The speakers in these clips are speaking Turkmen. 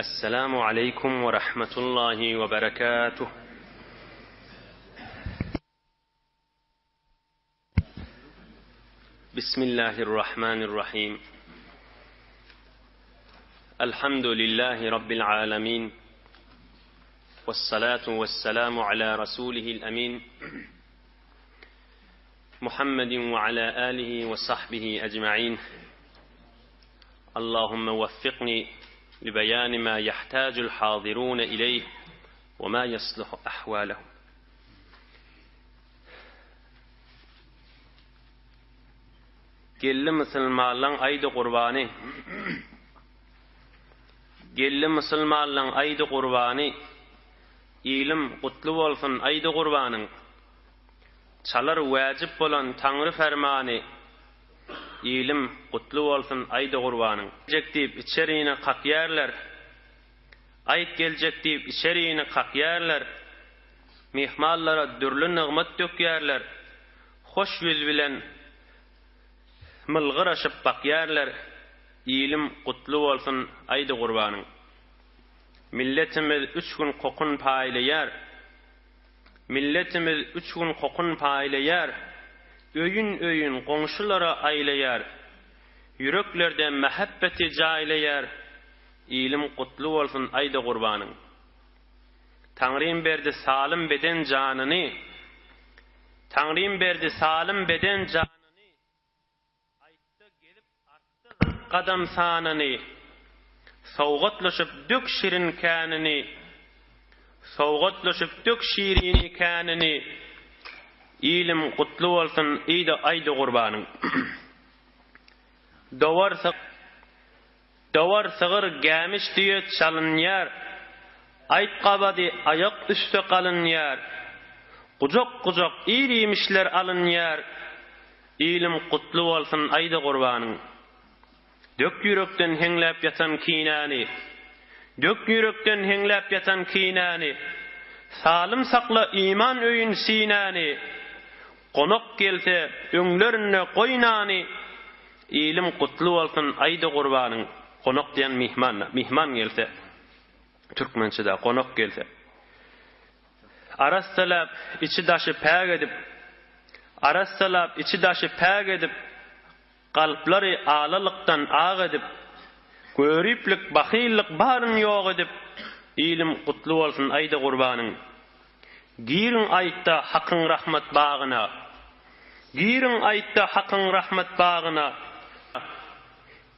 Esselamu aleýkum we rahmetullahi we berekatuh. Bismillahirrahmanirrahim. Elhamdülillahi Rabbil alemin. Vessalatu vesselamu ala Rasulihil emin. Muhammedin ve ala alihi ve sahbihi ecma'in. Allahümme veffikni li beyani ma yahtacul hazirun ileyh ve ma yasluhu ahvalehum. Geldi musulmanlaň aýdy gurbany. Geldi musulmanlaň aýdy gurbany. Ilim gutly bolsun aýdy gurbanyň. Çalar wäjip bolan Taňry fermany. Ilim gutly bolsun aýdy gurbanyň. Geljek diýip içerini kakýarlar. Aýt geljek diýip içerini kakýarlar. Myhmanlara dürli nygmat dökýärler. Hoş ýüz bilen mylgyraşyp bakýarlar, Ilim gutly bolsun aýdy gurbanyň. Milletimiz üç gün kokun paýlaýar, Milletimiz üç gün kokun paýlaýar, Öýün-öýün goňşulara aýlaýar, Ýüreklerde mähebbeti jaýlaýar, Ilim gutly bolsun aýdy gurbanyň. Taňrym berdi salym beden janyny, Taňrym berdi salym beden janyny, Aýtda gezip artdyr gadam sanyny, Sowgatlaşyp dök şirin känini, Sowgatlaşyp dök şirini känini, Ilim gutly bolsun yda aýdy gurbanyň. Dowar Dowar sygyr gämiş düýe çalynýar, Aýt gabady aýak üste galynýar. Gujak-gujak ir-iýmişler alynýar, Ilim gutly bolsun aýda gurbanyň. Dök ýürekden heňläp ýatan kinäni, Dök ýürekden heňläp ýatan kinäni, Salym sakla iman öýün sinäni, Gonak gelse öňlerinde goý nany, Ilim gutly bolsun aýda gurbanyň gonak diýen myhman myhman gelse türkmençede gonak gelse arassalap içi daşy päk edip arassalap içi daşy päk edip kalplary alalykdan ak edip göriplik bahyllyk baryn ýok edip ilim gutly bolsun aýda gurbanyň Giriň aýtda Hakyň rahmat bagyna. Giriň aýtda Hakyň rahmat bagyna.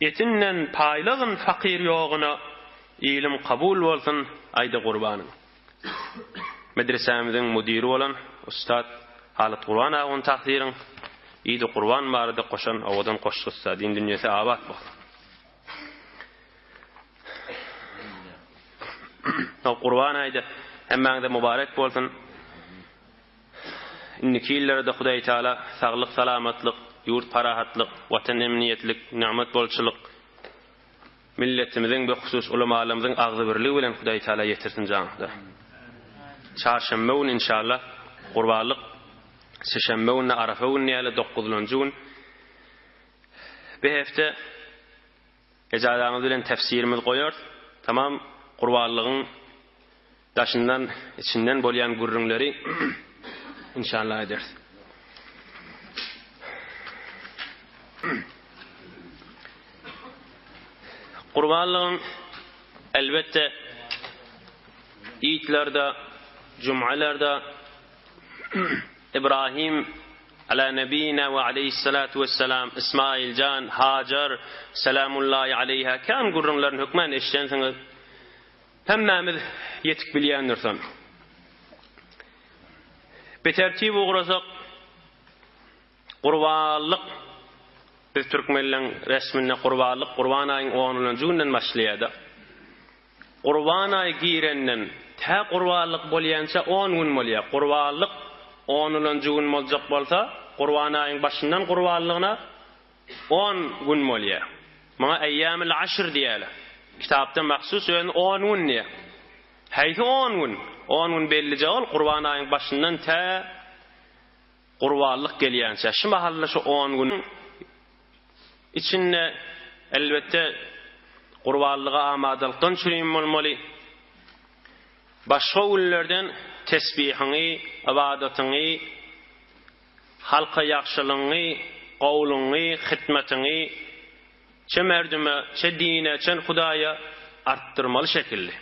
Etinden paýlagyn fakyr ýoguna. Ilim kabul bolsun aýda gurbanyň. Medresämiziň müdiri bolan ussat Halyt Gurban agany tahsyryň Idi Gurban barada goşan owadan goşgusy din dünýesi abat bolsun. Gurban aýda hemmäňize mübarek bolsun. Indiki ýyllarda Hudaý Taala saglyk, salamatlyk, ýurt parahatlyk, watan emniýetlik, nygmat bolçulyk, milletimiziň we husus ulamalarymyzyň agzybirligi bilen Hudaý Taala ýetirsin jan Hudaý. Çarşenbe güni inşallah gurbanlyk, sişenbe güni arafa güni ýaly dokuzlanjy gün. Bu hepde Ejazaňyz bilen tefsirimizi goýarys. Tamam gurbanlygyň daşyndan, içinden bolýan gürrüňleri inşallah ederis. Gurbanlygyň elbetde itlerde, jumalerde Ibrahim Ala nebina we aleýhissalatu wessalam Ismail jan, Hajar selamullahi aleýha kän gürrüňlerini hökmän eşidensiňiz. Hemmämiz ýetik bilýändiris ony. Bitertip ugrasak gurbanlyk biz türkmenleň resminde gurbanlyk gurban aýyň onunjy günden başlaýar-da. Gurban aýy girenden tä gurbanlyk bolýança on gün bolýar. Gurbanlyk onulanjy gün boljak bolsa, gurban aýyň başyndan gurbanlygyna on gün bolýar. Muňa eýýamül aşr diýýärler. Kitapda mahsus özüni on gün diýýär. Haýsy on gün? On gün bellije ol gurban aýyň başyndan tä gurbanlyk gelýänçä. Şu mahalda şu on günüň içinde elbetde. Gurbanlyga amadalykdan çürim bolmaly. Başga günlerden tesbihiňi, ybadatyňy, halka ýagşylygyňy, gowulygyňy, hytmatyňy çe merdüme, çe dine, çe Hudaýa artdyrmaly şekilli.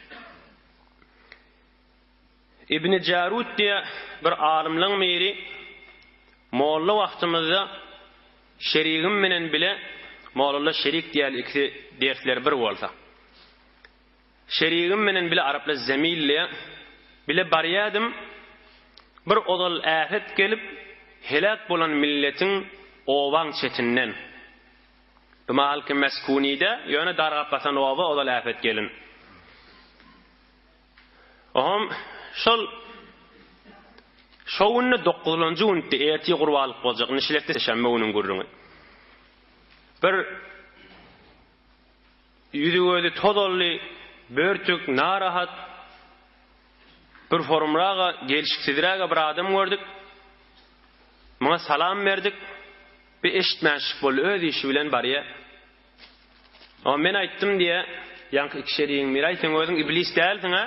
Ibni Jarud diýe bir alymlaň biri molla wagtymyzda şerigim bilen bile, mollala şerik diýýärler ikisi dersleri bir bolsa. Şerigim bilen bile araplar zemil diýýär, bile barýadym, bir ozal äpet gelip heläk bolan milletiň obaň çetinden. Bu mahalky Meskunide, ýöne dargap basan oba ozal äpet gelin. Oňam şol şo günde dokuzlanjy gündi, ertir gurbanlyk boljak. Indi şilekde şenbe günüň gürrüňi. Bir ýüzi-gözi tozanly, börtük, narahat, bir forumraga, gelşiksizräge bir adam gördük. Muňa salam berdik. Bir eşitmänşik boldy, öz işi bilen barýa. Oňa men aýtdym diýýä, ýaňky iki şerigiň biri, aý sen özüň iblis dälsiň-ä?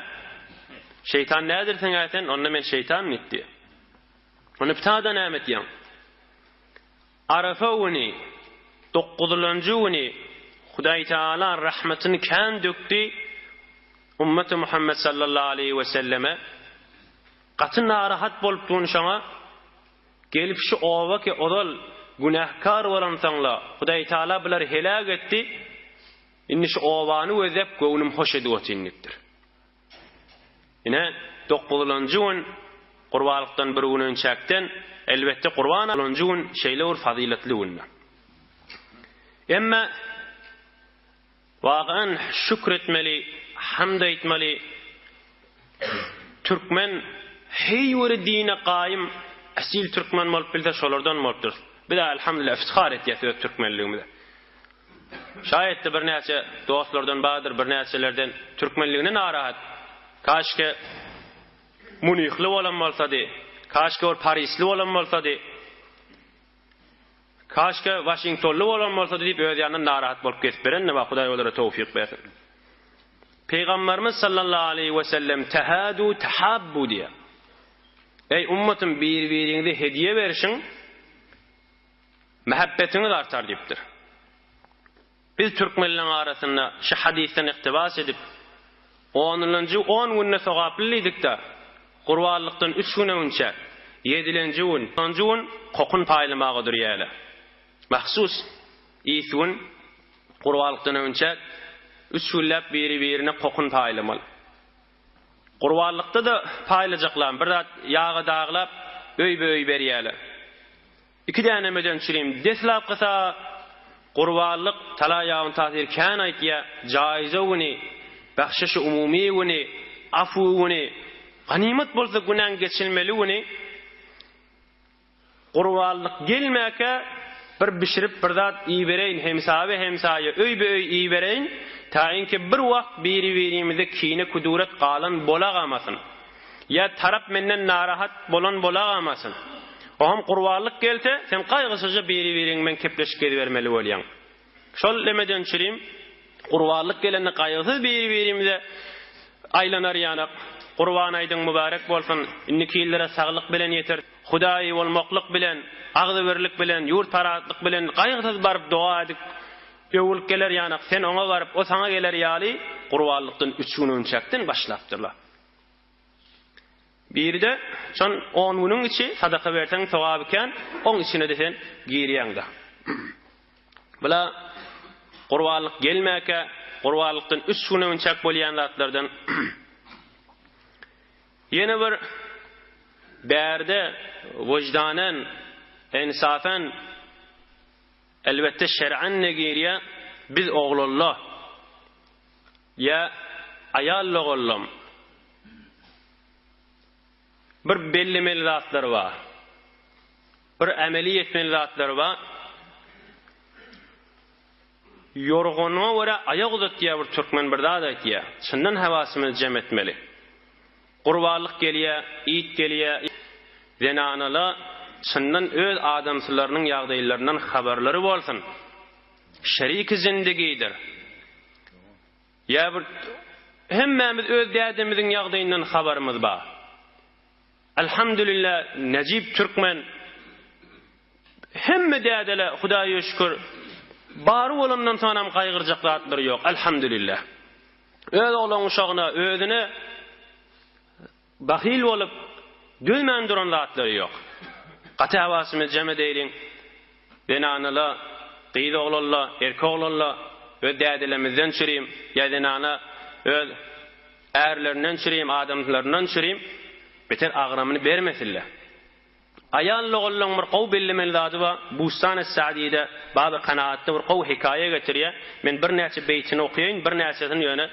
Şeýtan däldirsiň-ä sen? Onda men şeýtan diýip diýýä. Onda pitada näme etýäň? Arafa güni, dokuzynjy güni Hudaý Teala rahmetini kän dökdi ummeti Muhammed sallallahu aleýhi we selleme. Gaty narahat bolup dun şoňa. Gelip şu oba ki ozal günähkar bolansoňla Hudaýtagala bulary heläk etdi, indi şu obany gözläp göwnüm hoş edip otyryn diýipdir. Ine, dokuzynjy gün gurbanlykdan bir gün önçäkden, elbetde gurban bolunjy gün şeýle bir fazyletli gündür. Emma Wagan şükür etmeli, hamd aýtmaly. Türkmen heý bir dine gaýym asil türkmen bolup bilse şolardan bolupdyrys. Biz elhamdülillah iftihar etýäs öz türkmenligimize. Şaýetde birnäçe dostlardan bardyr birnäçelerden türkmenligine narahat. Kaşke Munihli bolan bolsady, kaşke bir Parisli bolan bolsady. Kaşke Waşingtonly bolan bolsady diýip öz ýanyndan narahat bolup gezip berendir bar Hudaý olara towfyk bersin. Pygamberimiz sallallahu aleýhi we sellem tehadu tehabbu diýýär. Eý ummatym bir-biriňize hediýe berişiň mähebbetiňiz artar diýipdir. Biz türkmenleň arasynda şu hadysdan iktibas edip, onunjy on günde sogaply diýdik-de, gurbanlykdan üç gün öňçä, ýedilenji gün, onunjy gün kokun paýlamaga durýarlar. Mahsus, is gün, gurbanlykdan öňçä üç günläp biri-birine kokun paýlamaly. Gurbanlykda-da paýlajaklam, bir zat ýaga daglap, öýbe-öý berýärler. Iki dänemeden çürim deslapkysa gurbanlyk tala ýagyn tasir kän aýtýa jaýza güni bahşyşy umumy güni afu güni ganymat bolsa günäň geçilmeli güni gurbanlyk gelmäkä bir bişirip bir zat ibereýin hemsabe hemsaýa öýbe öý ibereýin taýynki bir wagt biri birimizde kine kuduret galan bolagamasyn. Ýa tarap menden narahat bolan bolagamasyn. Oňam gurbanlyk gelse, sen gaýgysyzja biri-biriň bilen kepleşik gezibermeli bolýaň. Şol lemeden çürim, gurbanlyk gelende gaýgysyz biri-birimize aýlanar ýanak. Gurban aýdyň mübärek bolsun, indiki ýyllara saglyk bilen ýetir. Hudaýy bolmaklyk bilen, agzybirlik bilen, ýurt parahatlyk bilen gaýgysyz baryp doga edip, öwülip geler ýanak. Sen oňa baryp, o saňa geler ýaly gurbanlykdan üç gün önçäkden başlapdyrlar. Biri-de, şon on günüň içi sadaka berseň sogaby kän, oň içine-de sen girýäň-de. Bula gurbanlyk gelmäkä, gurbanlykdan üç gün öňçäk bolýan zatlardan ýene bir bärde wyždanen, ensafen, elbetde şer'en-de girýär, biz oglanla, Ýa aýal doganlam bir bellemeli zatlar bar. Bir ameli etmeli zatlar bar. Ýorganyňa görä aýak uzat diýýär bir türkmen bir zat aýtýar. Çyndan hawasymyzy jem etmeli. Gurbanlyk gelýär, it gelýär. Zenanala çyndan öz adamsylarynyň ýagdaýlaryndan habarlary bolsun. Şeriki zindigidir. Ýa bir hemmämiz öz dädemiziň ýagdaýyndan habarymyz bar. Elhamdülillah Nejip türkmen hemme dädele Hudaýa şükür bary bolandan soňam gaýgyrjak zatlary ýok. Elhamdülillah. Öz oglan uşagyna özüne Bahyl bolup, dözmän duran zatlary ýok. Gaty hawasymyzy jem edeýliň. Zenanala, gyz oglanla, erkek oglanla öz dädelemizden çürim, ýa zenana öz ärlerinden çürim, adamlaryndan çürim, beter agramyny bermesinler. Aýal doganlaň bir gowy bellemeli zady bar, Bustan es-Sa'dide Baby Kanaatda bir gowy hekaýa getirýär. Men birnäçe beýtini okaýaýyn, birnäçesini ýöne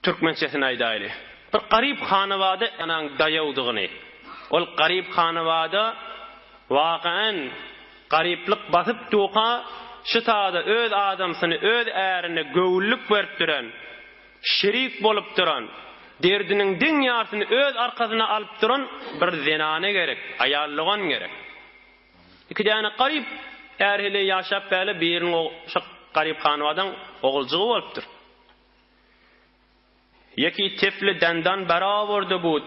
Türkmençesini aýdaýly. Bir garyp hanabada anaň daýawdygyny, ol garyp hanabada wakaen garyplyk basyp duka şytada öz adamsyny, öz ärine göwünlik berip duran, şerik bolup duran, derdiniň deň ýarsyny öz arkasyna alyp duran bir zenana gerek, aýaldogan gerek. Iki däne garyp är-heleý ýaşap bäle biriniň şo garyp hanabadaň oguljygy bolupdyr. Ýeki tefli dendan berawordy bud,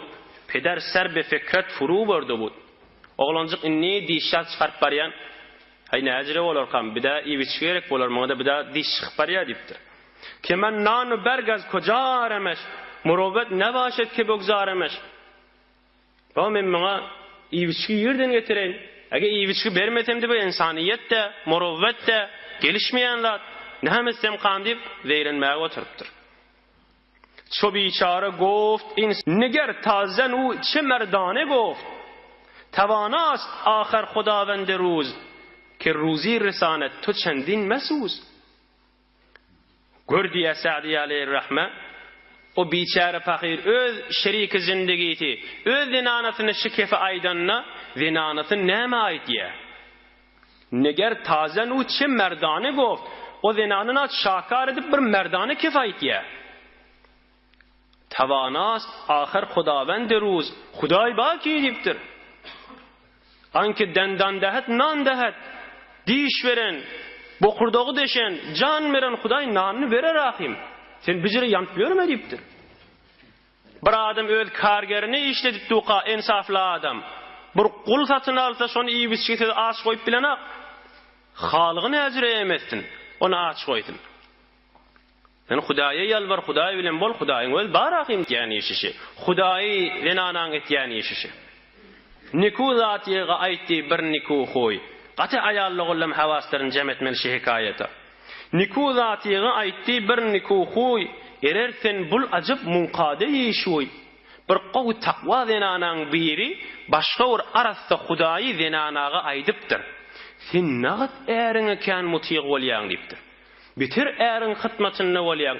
Peder ser be fikret furu bordy bud. Oglanjyk indi diş-şat çykaryp barýan, Haý, näjire bolarkam, bir-dä iýip-içgi gerek bolar, muňa-da bir-dä diş çykyp barýar diýipdir. Ke men nanu berg az koja aremeş, Murowwet nebaşet ke bögzaremeş. Baba men muňa iýip-içgi ýerden getireýin. Eger iýip-içgi bermesem-de bu ynsanyýet-de, murowwet-de gelişmeýän zat. Näme etsemkam diýip, zeýrenmäge oturypdyr. Ço biçara goft in niger ta zen u çe merdane goft. Tawanast aher hodawende ruz, ke ruzi risanet to çendin mesuz. Gör diýýär Sa'dy aleýhir-rahme, o biçäre pahyr öz şeriki zindigisi, öz zenanasyna şu kefi aýdanda, zenanasy näme aýdýar? Neger tazen u çe merdane goft, o zenanyna şakar edip bir merdane kef aýtýar. Tawanast ahyr Hudawendi ruz, Hudaý baki diýipdir. Anki dendan dehet nan dehet, diş beren, bokurdagy deşen, jan beren Hudaý nanyny berer ahym. Sen bijire ýanyp ýörme diýipdir. Bir adam öz kargerini işledip duka ensafly adam. Bir gul satyn alsa şony iýip-içgisiz aç goýup bilenak. Halygy näjüre emessin, ony aç goýsun. Sen Hudaýa ýalbar, Hudaý bilen bol, Hudaýyň özi bar ahym diýýän işişi. Hudaýy zenanaň etýän işişi. Niku zat ýyga aýtdy bir niku huý. Gaty aýallogullym hawaslaryny jem etmeli şi hekaýata. Niku zat ýyga aýtdy bir niku huý, erer sen bul ajap muňkade ýişuý. Bir gowy takwa zenanaň biri başga bir arassa Hudaýy zenanaga aýdypdyr. Sen nagt äriňe kän mutyg bolýaň diýipdir. Beter äriň hytmatynda bolýaň.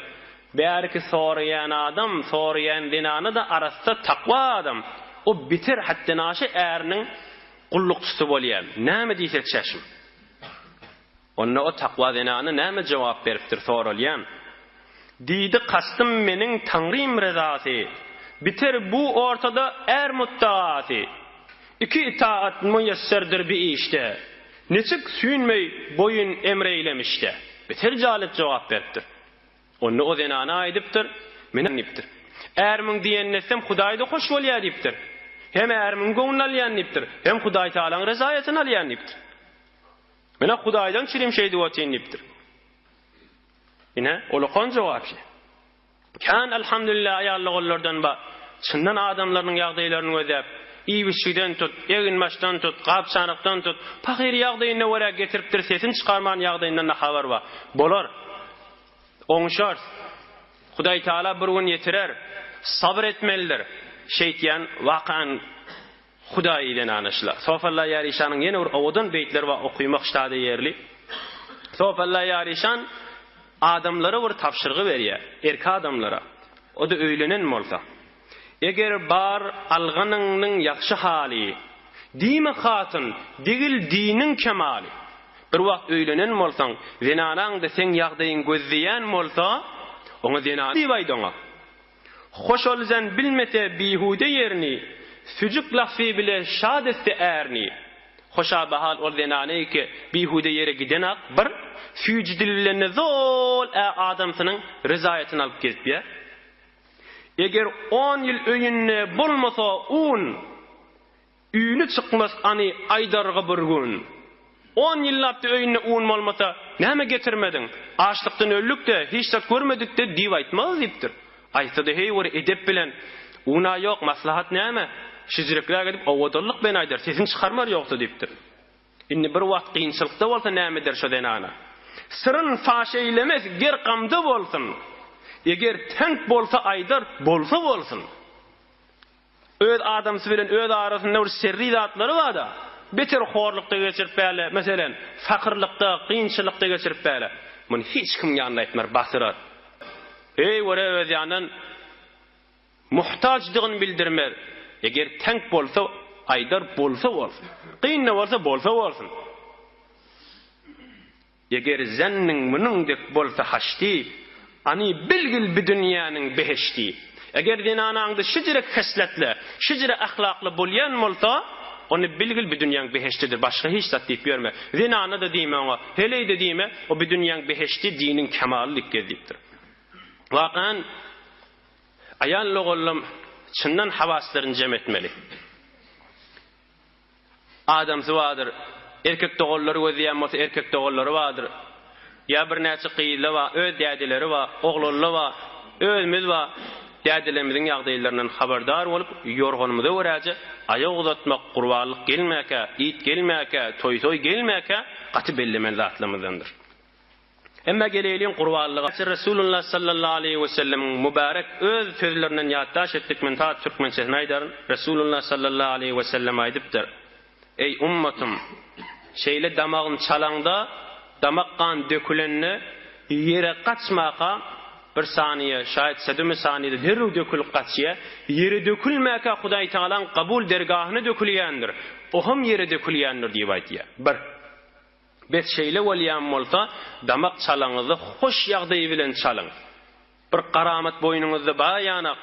Bäriki soraýan adam, soraýan zenana-da arassa takwa adam. O beter hetdenaşa äriniň gullukçysy bolýar. Näme diýse çeşm. Onda o takwa zenana näme jogap beripdir soralýan. Diýdi kastym meniň Taňrym rezasy. Biter bu ortada är mutdaasy. Iki itaat muýesserdir bi işde. Niçik süýnmeý boýun emr eýlemişde. Beter jalyp jogap beripdir. Onda o zenana aýdypdyr, Men diýipdir. Ärimiň diýenini etsem Hudaý-da hoş bolýar diýipdir. Hem ärimiň göwnüni alýan diýipdir, hem Hudaýtagalaň rezaýatyny alýan diýipdir. Men-ä Hudaýdan çürim şeýdip otyryn diýipdir. Ine, olakan jogap şe. Kän Elhamdülillah aýallogallardan ba çyndan adamlarynyň ýagdaýlaryny gözäp, iýip-içgiden tut, egin-başdan tut, gap-çanakdan tut, pahyr ýagdaýyna görä getiripdir sesini çykarman ýagdaýyndan-da habar ba. Bolar. Oňuşarys. Hudaý Taala bir gün ýetirer. Sabyr etmelidir. Şeýtýän wakan Hudaýy zenana şla. Sofalla Ýarişanyň ýene bir owadan beýtleri bar okymak ştada ýerli. Sofalla Ýarişan adamlara bir tabşyrgy berýär, erki adamlara. O-da öýlenen bolsa. Eger bar alganyňnyň ýagşy haly, diýme hatyn, degil diniň kemaly. Bir wagt öýlenen bolsaň, zenanaň-da seň ýagdaýyň gözleýän bolsa, oňa zenan diýip aýt oňa. Hoş ol zen bilmese bihude ýerini, Süjük lafzy bile şad etse ärini. Hoşabahal ol zenany ki bihude ýere gidenak bir süýji dil bilen-de zol-ä adamsynyň rezaýatyny alyp gezipýä. Eger on ýyl öýünde bolmasa un, Üýni çykmaz any aýdarga bir gün. On ýyllap-da öýünde un bolmasa, näme getirmediň? Açlykdan öldük-de, hiç zat görmedik-de diýip aýtmaz diýipdir. Aýtsa-da heý bir edep bilen, Un-a ýok, maslahat näme? Şijrekräk edip owadanlyk bilen aýdar, sesini çykarmar ýogsa diýipdir. Indi bir wagt kynçylykda bolsa näme eder şo zenana? Syryn faş eýlemez, ger gamda bolsun. Eger teňk bolsa aýdar, bolsa bolsun. Öz adamsy bilen öz arasynda bir şerri zatlary barda, beter horlukda geçirip bäle, meselem, fakyrlykda, kynçylykda geçirip bäle. Muny hiç kimiň ýanynda aýtmar, basyrar. Heý, göre öz ýanyndan muhtajdygyny bildirmez. Eger teňk bolsa, aýdar, bolsa bolsun. Kyn-da bolsa, bolsa bolsun. Eger zenniň munuň dek bolsa haşdy, Any bilgil bi dünýäniň behişdi. Eger zenanaňda şijirek hesletle, şijire ahlakly bolýan bolsa, Ony bilgil bi dünýäň behişdidir, başga hiç zat diýip ýörme. Zenana-da diýme oňa, heleý-de diýme, o bi dünýäň behişdi, diniň kemaly diýip gez diýipdir. Wakan aýal-ogullam çyndan hawaslaryny jem etmeli. Adamsy bardyr. Erkek doganlary gözleýän bolsa erkek doganlary bardyr. Ýa birnäçe gyzly bar, öz dädeleri bar, oglanly bar, özümiz bar. Dädelerimiziň ýagdaýlaryndan habardar bolup, ýorganymyza göräje aýak uzatmak, gurbanlyk gelmäkä, it gelmäkä, toý-soý gelmäkä gaty bellemeli zatlarymyzdandyr. Emma geleýliň gurbanlyga. Resulullah sallallahu aleýhi we sellemiň mübärek öz sözlerinden ýatdaş etdik men tat türkmençesini aýdaryn. Resulullah sallallahu aleýhi we sellem aýdypdyr, Eý ummatym! Şeýle damagyny çalaňda, damak gan dökülende ýere gaçmaka bir saniýe, şaýat sedumi saniýede derrew dökülip gaçýa, ýere dökülmäkä Hudaý Tagalaň kabul dergahyna dökülýändir, o hem ýere dökülýändir diýip aýdýa. Bir. Bes şeýle bolýan bolsa, damak çalaňyzda hoş ýagdaý bilen çalyň. Bir garamat boýnuňyzda bar ýanak.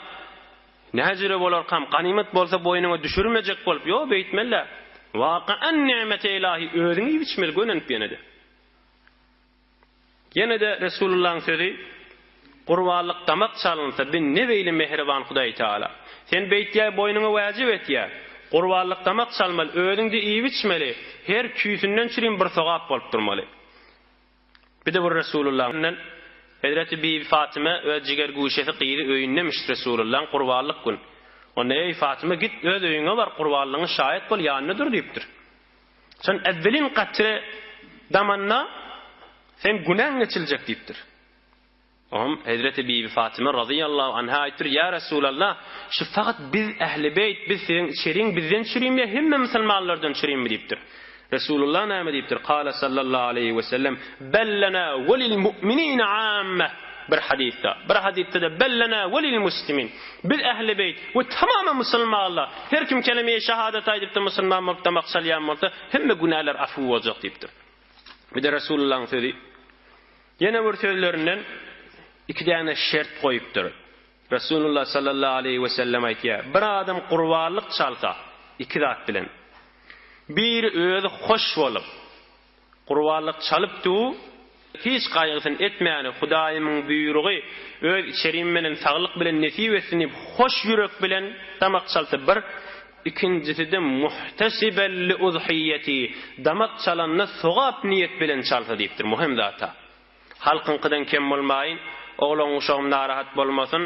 Näjüre bolarkam, ganymat bolsa boýnuňa düşürmejek bolup, ýo beýtmeli-dä. Wakaan nimeti ilahi özüň iýip içmeli gönenip ýene-de. Ýene-de Resulullahyň sözi, Gurbanlyk damak çalynsa, bi ne beýle mähriban Hudaý Tagala. Sen beýtýä boýnuňa wäjip etýä. Gurbanlyk damak çalmaly, özüň-de iýip-içmeli, her tüýsünden çürim bir sogap bolup durmaly. Bir-de bir Resulullahyň Hezreti Bibi Fatyma öz jiger güşesi gyzy öýündemiş Resulullahyň gurbanlyk gün. Onda eý Fatyma git öz öýüňe bar gurbanlygyňa şaýat bol ýanynda dur diýipdir. Sen äwwelin katre damanda seň günäň geçiljek diýipdir. Oňam Hezreti Bibi Fatyma razyýallahu anha aýtdyr, Ýa Resulallah, şu fakat biz ähli beýt, biz siziň içeriň bizden çürimmi ýa hemme musulmanlardan çürimmi diýipdir. Resulullah näme diýipdir? Kala sallallahu aleýhi we sellem, Bel lena we lil mu'minine amme. Bir hadysda, bir hadysda-da Bel lena we lil muslimin. Biz ähli beýt we tamamy musulmanlar, her kim kelemeýi şahadat aýdypda musulman bolup damak çalýan bolsa, hemme günäler afuw boljak diýipdir. Bir-de Resulullahyň sözi. Ýene bir sözlerinden iki däne şert goýupdyr. Resulullah sallallahu aleýhi we sellem aýtýar, Bir adam gurbanlyk çalsa, iki zat bilen. Biri özi hoş bolup, gurbanlyk çalyp du, hiç gaýgysyny etmäni, Hudaýymyň buýrugy öz içerim bilen saglyk bilen nesip etsin diýip hoş ýürek bilen damak çalsa bir, ikinjisi-de muhtesiben li uzhiýeti, damak çalanda sogap niýet bilen çalsa diýipdir, muhim zat-a. Halkyňkydan kem bolmaýyn, oglan-uşagym narahat bolmasyn,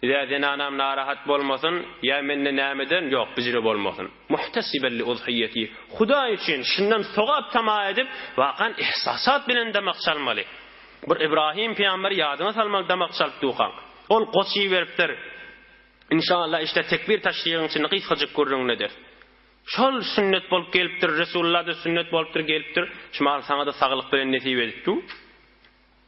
ýa zenanam narahat bolmasyn, ýa mende nämeden, ýok, bijire bolmasyn. Muhtesiben li uzhiýeti, Hudaý üçin şundan sogap tama edip, wakan ihsasat bilen damak çalmaly. Bir Ibrahim pygamberi ýadyňa salmaly damak çalyp durkaň. Ol goç iberipdir. Inşallah işte tekbir taşrigiň içinde gysgajyk gürrüňini ederis. Şol sünnet bolup gelipdir, Resulullah-da sünnet bolupdyr, gelipdir. Şu mahal saňa-da saglyk bilen nesip edip dur.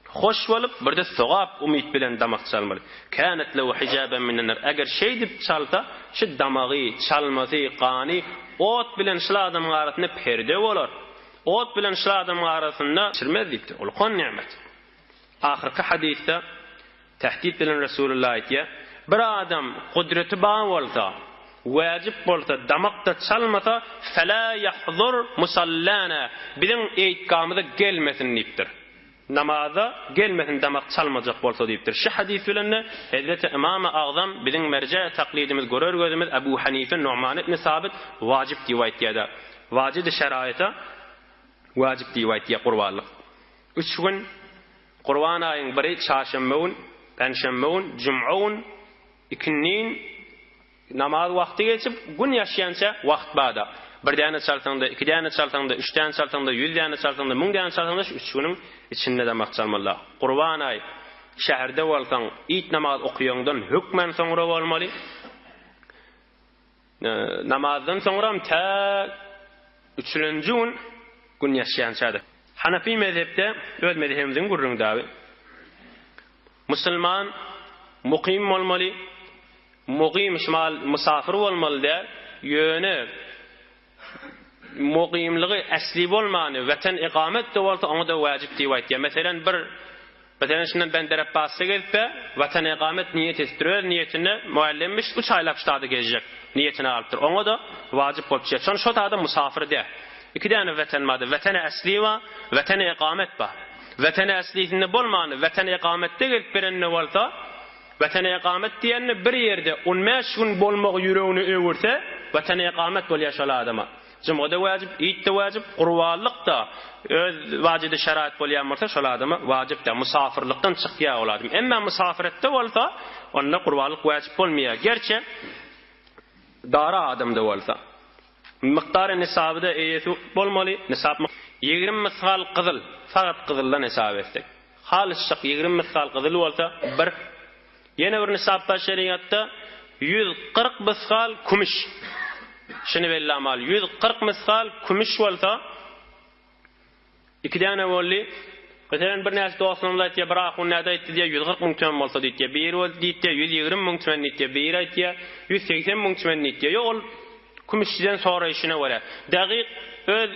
Hoş bolup, bir-de sogap umyt bilen damak çalmaly. Kânet lehu hijaben minen-nar. Eger şeýdip çalsa, şu damagy, çalmasy, gany ot bilen şul adamyň arasynda perde bolar. Ot bilen şul adamyň arasynda çirmez diýipdir. Ulkan nimet. Ahyrky hadysda Tehdit bilen Resulullah aýtýar, Bir adam gudraty bar bolsa. Wäjip bolsa, damak-da çalmasa, felâ ýahzur musallâna, biziň eýtgamyza gelmesin diýipdir. Namaza gelmesin damak çalmajak bolsa diýipdir. Şu hadys bilen-de Hezreti Ymamy Agzam biziň merje taklidimiz görer gözümiz Ebu Hanife Nu'man ibn Sabyt wajyp diýip aýtýar-da. Wajydy şeraýata wajyp diýip aýtýar gurbanlyk. Üç gün Gurban aýyň biri çarşenbe gün, penşenbe gün, jum'a gün, ikindin Namaz wagty geçip, Gün ýaşýança wagt bar-da. Bir däne çalsaň-da, iki däne çalsaň-da, üç däne çalsaň-da, ýüz däne çalsaň-da, müň däne çalsaň-da şu üç günüň içinde damak çalmaly-da. Gurban aý, şäherde bolsaň, it namaz okaýaňdan hökmän soňra bolmaly. Namazdan soňram tä üçülenji gün Gün ýaşýança-da. Hanafy mezhepde, öz mezhebimiziň gürrüňi dagy, musulman mukym bolmaly, Mugym şmal mysafyr bolmaly däl, ýöne mugymlygy äsli bolmany weten ikamet-de bolsa oňa-da wäjip diýip aýtýar. Meselen bir Meselen şundan Benderapbasda gezipä weten ikamet niýet edipdir. Öz niýetinde muallimmiş üç aýlap ştada gezjek niýetini alypdyr. Oňa-da wajyp bolup düşýär. Şony şo tada mysafyr däl. Iki däne weten bardy. Weteni äsli bar, weteni ikamet bar. Weteni äslisinde bolmany weten ikametde gelip berende bolsa Watana ekamet diýende bir ýerde on bäş gün bolmagy ýüregine öwürse, Watana ekamet bolýar şol adama. Jumgada wajyp, iýt-de wajyp, gurbanlyk-da öz wajydy şeraýat bolýan bolsa şol adama wajyp-da, musafyrlykdan çykýar ol adam. Emma musafiretde bolsa, onda gurbanlyk wajyp bolmaýar. Gerçi dara adamda bolsa. Mukdary nisaby-da eýesi bolmaly. Nisap 20 mysgal gyzyl, fakat gyzyldan hesap etsek. Halysjak 20 mysgal gyzyl bolsa, bir. Ýene bir nisap bar şerigatda, 140 mysgal kümüş. Şuny belläm al, 140 mysgal kümüş bolsa, Iki däne boldy. Meselem, birnäçe dostlarymyz aýtýar, bir ahun näde aýtdy diýýär, 140 müň tümen bolsa diýýär. Biri boldy diýýär, 120 müň tümen diýýär. Biri aýtýar, 180 müň tümen diýýär. Ýok, ol kümüşçiden soraýşyna görä. Dagyk öz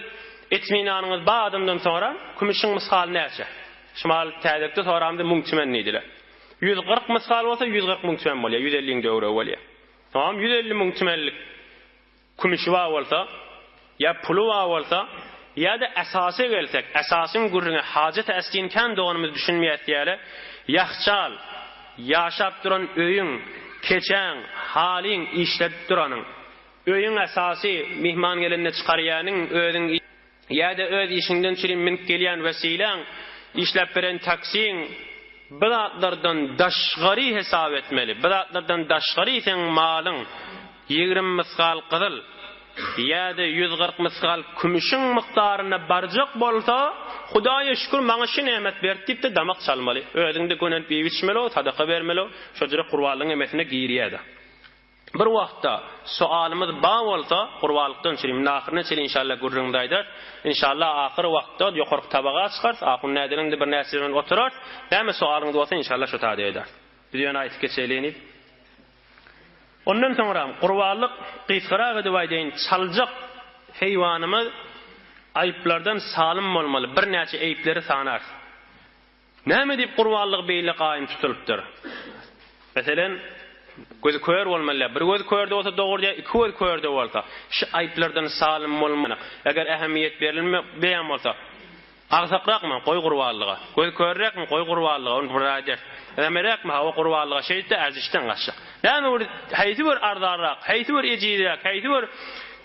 etminanyňyz bar adamdan soraň, kümüşiň mysgaly näçe? Şu mahal täzelikde soramda müň tümen diýdiler. 140 mysgal bolsa 140 müň tümen bolýar, 150-iň döwregi bolýar. Tamam, 150 müň tümenlik Kümüşi bar bolsa, ýa puly bar bolsa, ýa-da esasa gelsek, esasyň gürrüňi hajat-y äslini kän doganymyz düşünmeýär diýýärler, ýahçal, ýaşap duran öýüň, keçäň, halyň işledip duranyň, öýüň esasy, myhman gelende çykarýanyň, özüň Ýa-da öz işiňden çürim münüp gelýän wesiläň, işläp beren taksiň bu zatlardan daşgary hesap etmeli. Bu zatlardan daşgary seň malyň 20 mysgal gyzyl ýa-da 140 mysgal kümüşiň mukdaryna barjak bolsa, Hudaýa şükür maňa şu nemet berdi diýip-de damak çalmaly. Özüň-de gönenip iýip-içmeli, sadaka bermeli, şo jüre gurbanlygyň emesine girýär-de. Bir wagtda soalymyz bar bolsa gurbanlykdan çürim indi ahyryna çenli inşallah gürrüňimizi aýdarys. Inşallah ahyr wagtda ýokarky tabaga çykarys ahun nädeniňde bir näçe bilen oturarys. Näme soalyňyz bolsa inşallah şo taýda ederis. Biz ýöne aýtyp geçeýlini. Ondan soňram gurbanlyk gysgarak edip aýdaýyn çaljak heýwanymyz aýyplardan salym bolmaly birnäçe eýpleri sanarys. Näme diýip gurbanlyk beýle gaýym tutulypdyr? Meselem, gözi kör bolmaly däl. Bir gözi körde bolsa dogry diýýär, iki gözi körde bolsa, şu aýyplardan salym bolmaly. Eger ähmiýet berilmeýän bolsa, agsakrakmy, goý gurbanlyga. Gözi körräkmi, goý gurbanlyga, ony bir aýdar. Nämeräkmi, hawa gurbanlyga şeýtde äzişden gaçjak. Näme bir haýsy bir arzanrak, haýsy bir ejizräk, haýsy bir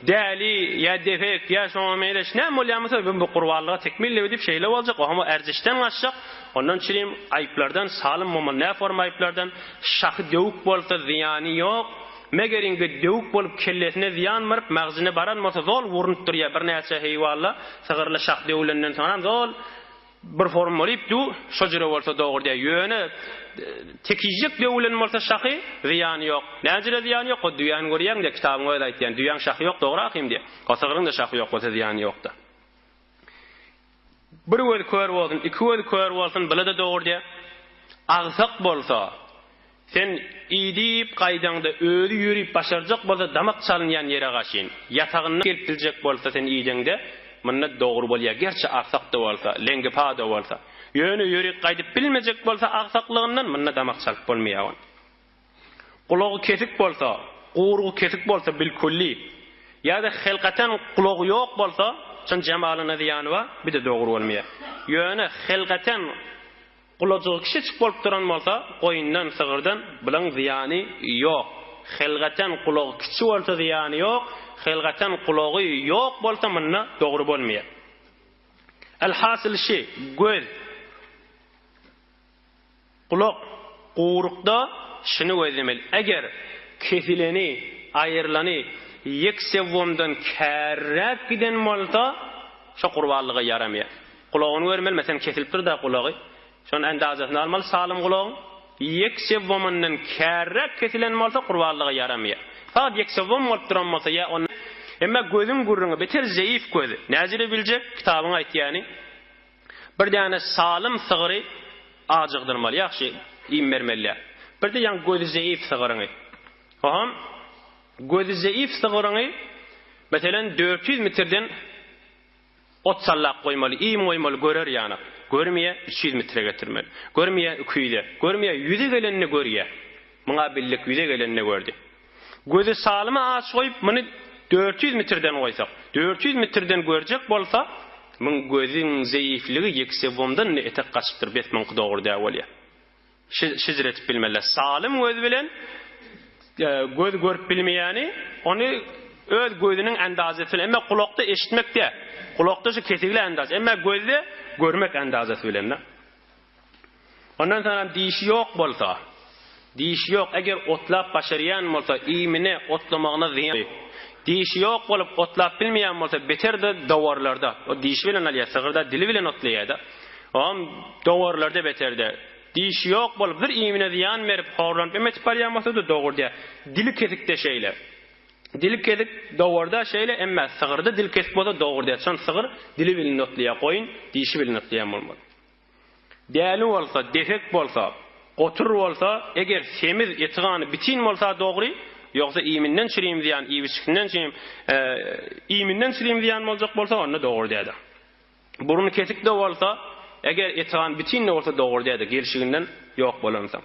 däli ýa defek ýa şoňa meňzeş näme bolýan bolsa bu gurbanlyga tekmil edip şeýle boljak, o hem erzişden gaçjak. Ondan çürim aýyplardan salym bolmaly. Nä forma aýyplardan? Şahy döwük bolsa zyýany ýok. Meger ingi döwük bolup kellesine zyýan baryp magzyna baran bolsa zol urnup durýar birnäçe heýwalla sygyrly şah döwülenden soňram zol Bir form bolyp du, şo jüre bolsa dogry diýýär. Ýöne tekizjek döwülen bolsa şahy, zyýany ýok. Näme jüre zyýany ýok? O düýäni görýäň diýýär, kitabyň özi aýtýan. Düýäň şahy ýok, dogry ahym diýýär. O sygryň-da şahy ýok bolsa zyýany ýok-da. Bir gözi kör bolsun, iki gözi kör bolsun, bile-de dogry diýýär. Agsak bolsa, Sen idip gaýdaňda özi ýörüp başarjak bolsa damak çalynýan ýere gaşyn. Ýatagyndan gelip biljek bolsa sen ideňde munda dogry bolýar gerçi agsak-da bolsa, leňgipa-da bolsa. Ýöne ýörüp gaýdyp bilmejek bolsa agsaklygyndan munda damak çalyp bolmaýar ony. Gulagy kesik bolsa. Gurugy kesik bolsa bilkulli, ýa-da helkaten gulagy ýok bolsa, çyn jemalyna zyýany bar, bir-de dogry bolmaýar. Ýöne helkaten gulajygy kiçijik bolup duran bolsa, goýundan, sygyrdan bulaň zyýany ýok. Helkaten gulagy kiçi bolsa zyýany ýok, helkaten gulagy ýok bolsa munda dogry bolmaýar. Elhasyl şi, göz. Gulak, gurukda şuny gözlemeli, eger kesileni, aýrylany ýek sewwomdan kärräk giden bolsa, şo gurbanlyga ýaramaýar. Gulagyny görmeli, meselem, kesilipdir-dä gulagy, şonuň endazasyny almaly, salym gulagyň ýek sewwomyndan kärräk kesilen bolsa, gurbanlyga ýaramaýar. Fakat ýek sewwom bolup duran bolsa ýa ondan, emma gözüň gürrüňi, beter zeýif göz, näjele biljek, kitabyň aýtýany. Bir däne salym sygry ajygdyrmaly, ýagşy iým bermeli. Bir-de ýaňy gözi zeýif sygryňy. Oňam gözi zeýif sygryňy, meselem, 400 metrden ot sallap goýmaly, iým goýmaly, görer ýanak. Görmeýär, 300 metre getirmeli. Görmeýär, 200-e. Görmeýär, ýüze gelende görýär. Muňa bildik, ýüze gelende gördi. Gözi salyma aç goýup, muny 400 metrden goýsak, 400 metrden görjek bolsa, muň gözüň zeýifligi ýeksewomdan indi etek gaçypdyr, bes muňky dogry däl bolýar. Şijir etip bilmeliler. Salym göz bilen göz görüp bilmeýäni, ony öz gözüniň ändazesi bilen, emma gulakda eşitmek däl. Gulakda şu kesigli ändaz, emma gözde görmek ändazesi bilen. Ondan soňam dişi ýok bolsa, dişi ýok, eger otlap başarýan bolsa, iýmine, otlamagyna zyýan. Dişi ýok bolup, otlap bilmeýän bolsa, beter-de dowarlarda, o dişi bilen alýar, sygyr-da dili bilen otlaýar-da. Oňam dowarlarda beter-de. Dişi ýok bolup, bir iýmine zyýan berip, horlanyp em etip barýan bolsa-da dogry diýýär. Dili kesik-de şeýle. Dili kesik dowarda şeýle, emma sygyrda dil kesik bolsa dogry diýýär. Şon sygyr dili bilen otlaýar, goýun dişi bilen otlaýan bolmaly. Däli bolsa, defek bolsa, gotur bolsa, eger semiz, eti-gany bitin bolsa dogry, ýogsa iýminden çürim zyýan, iýip-içgisinden çürim, iýminden çürim zyýan boljak bolsa, onda dogry däde. Burny kesik-de bolsa, eger eti-gany bitin-de bolsa dogry däde, gelşiginden ýok bolansoň.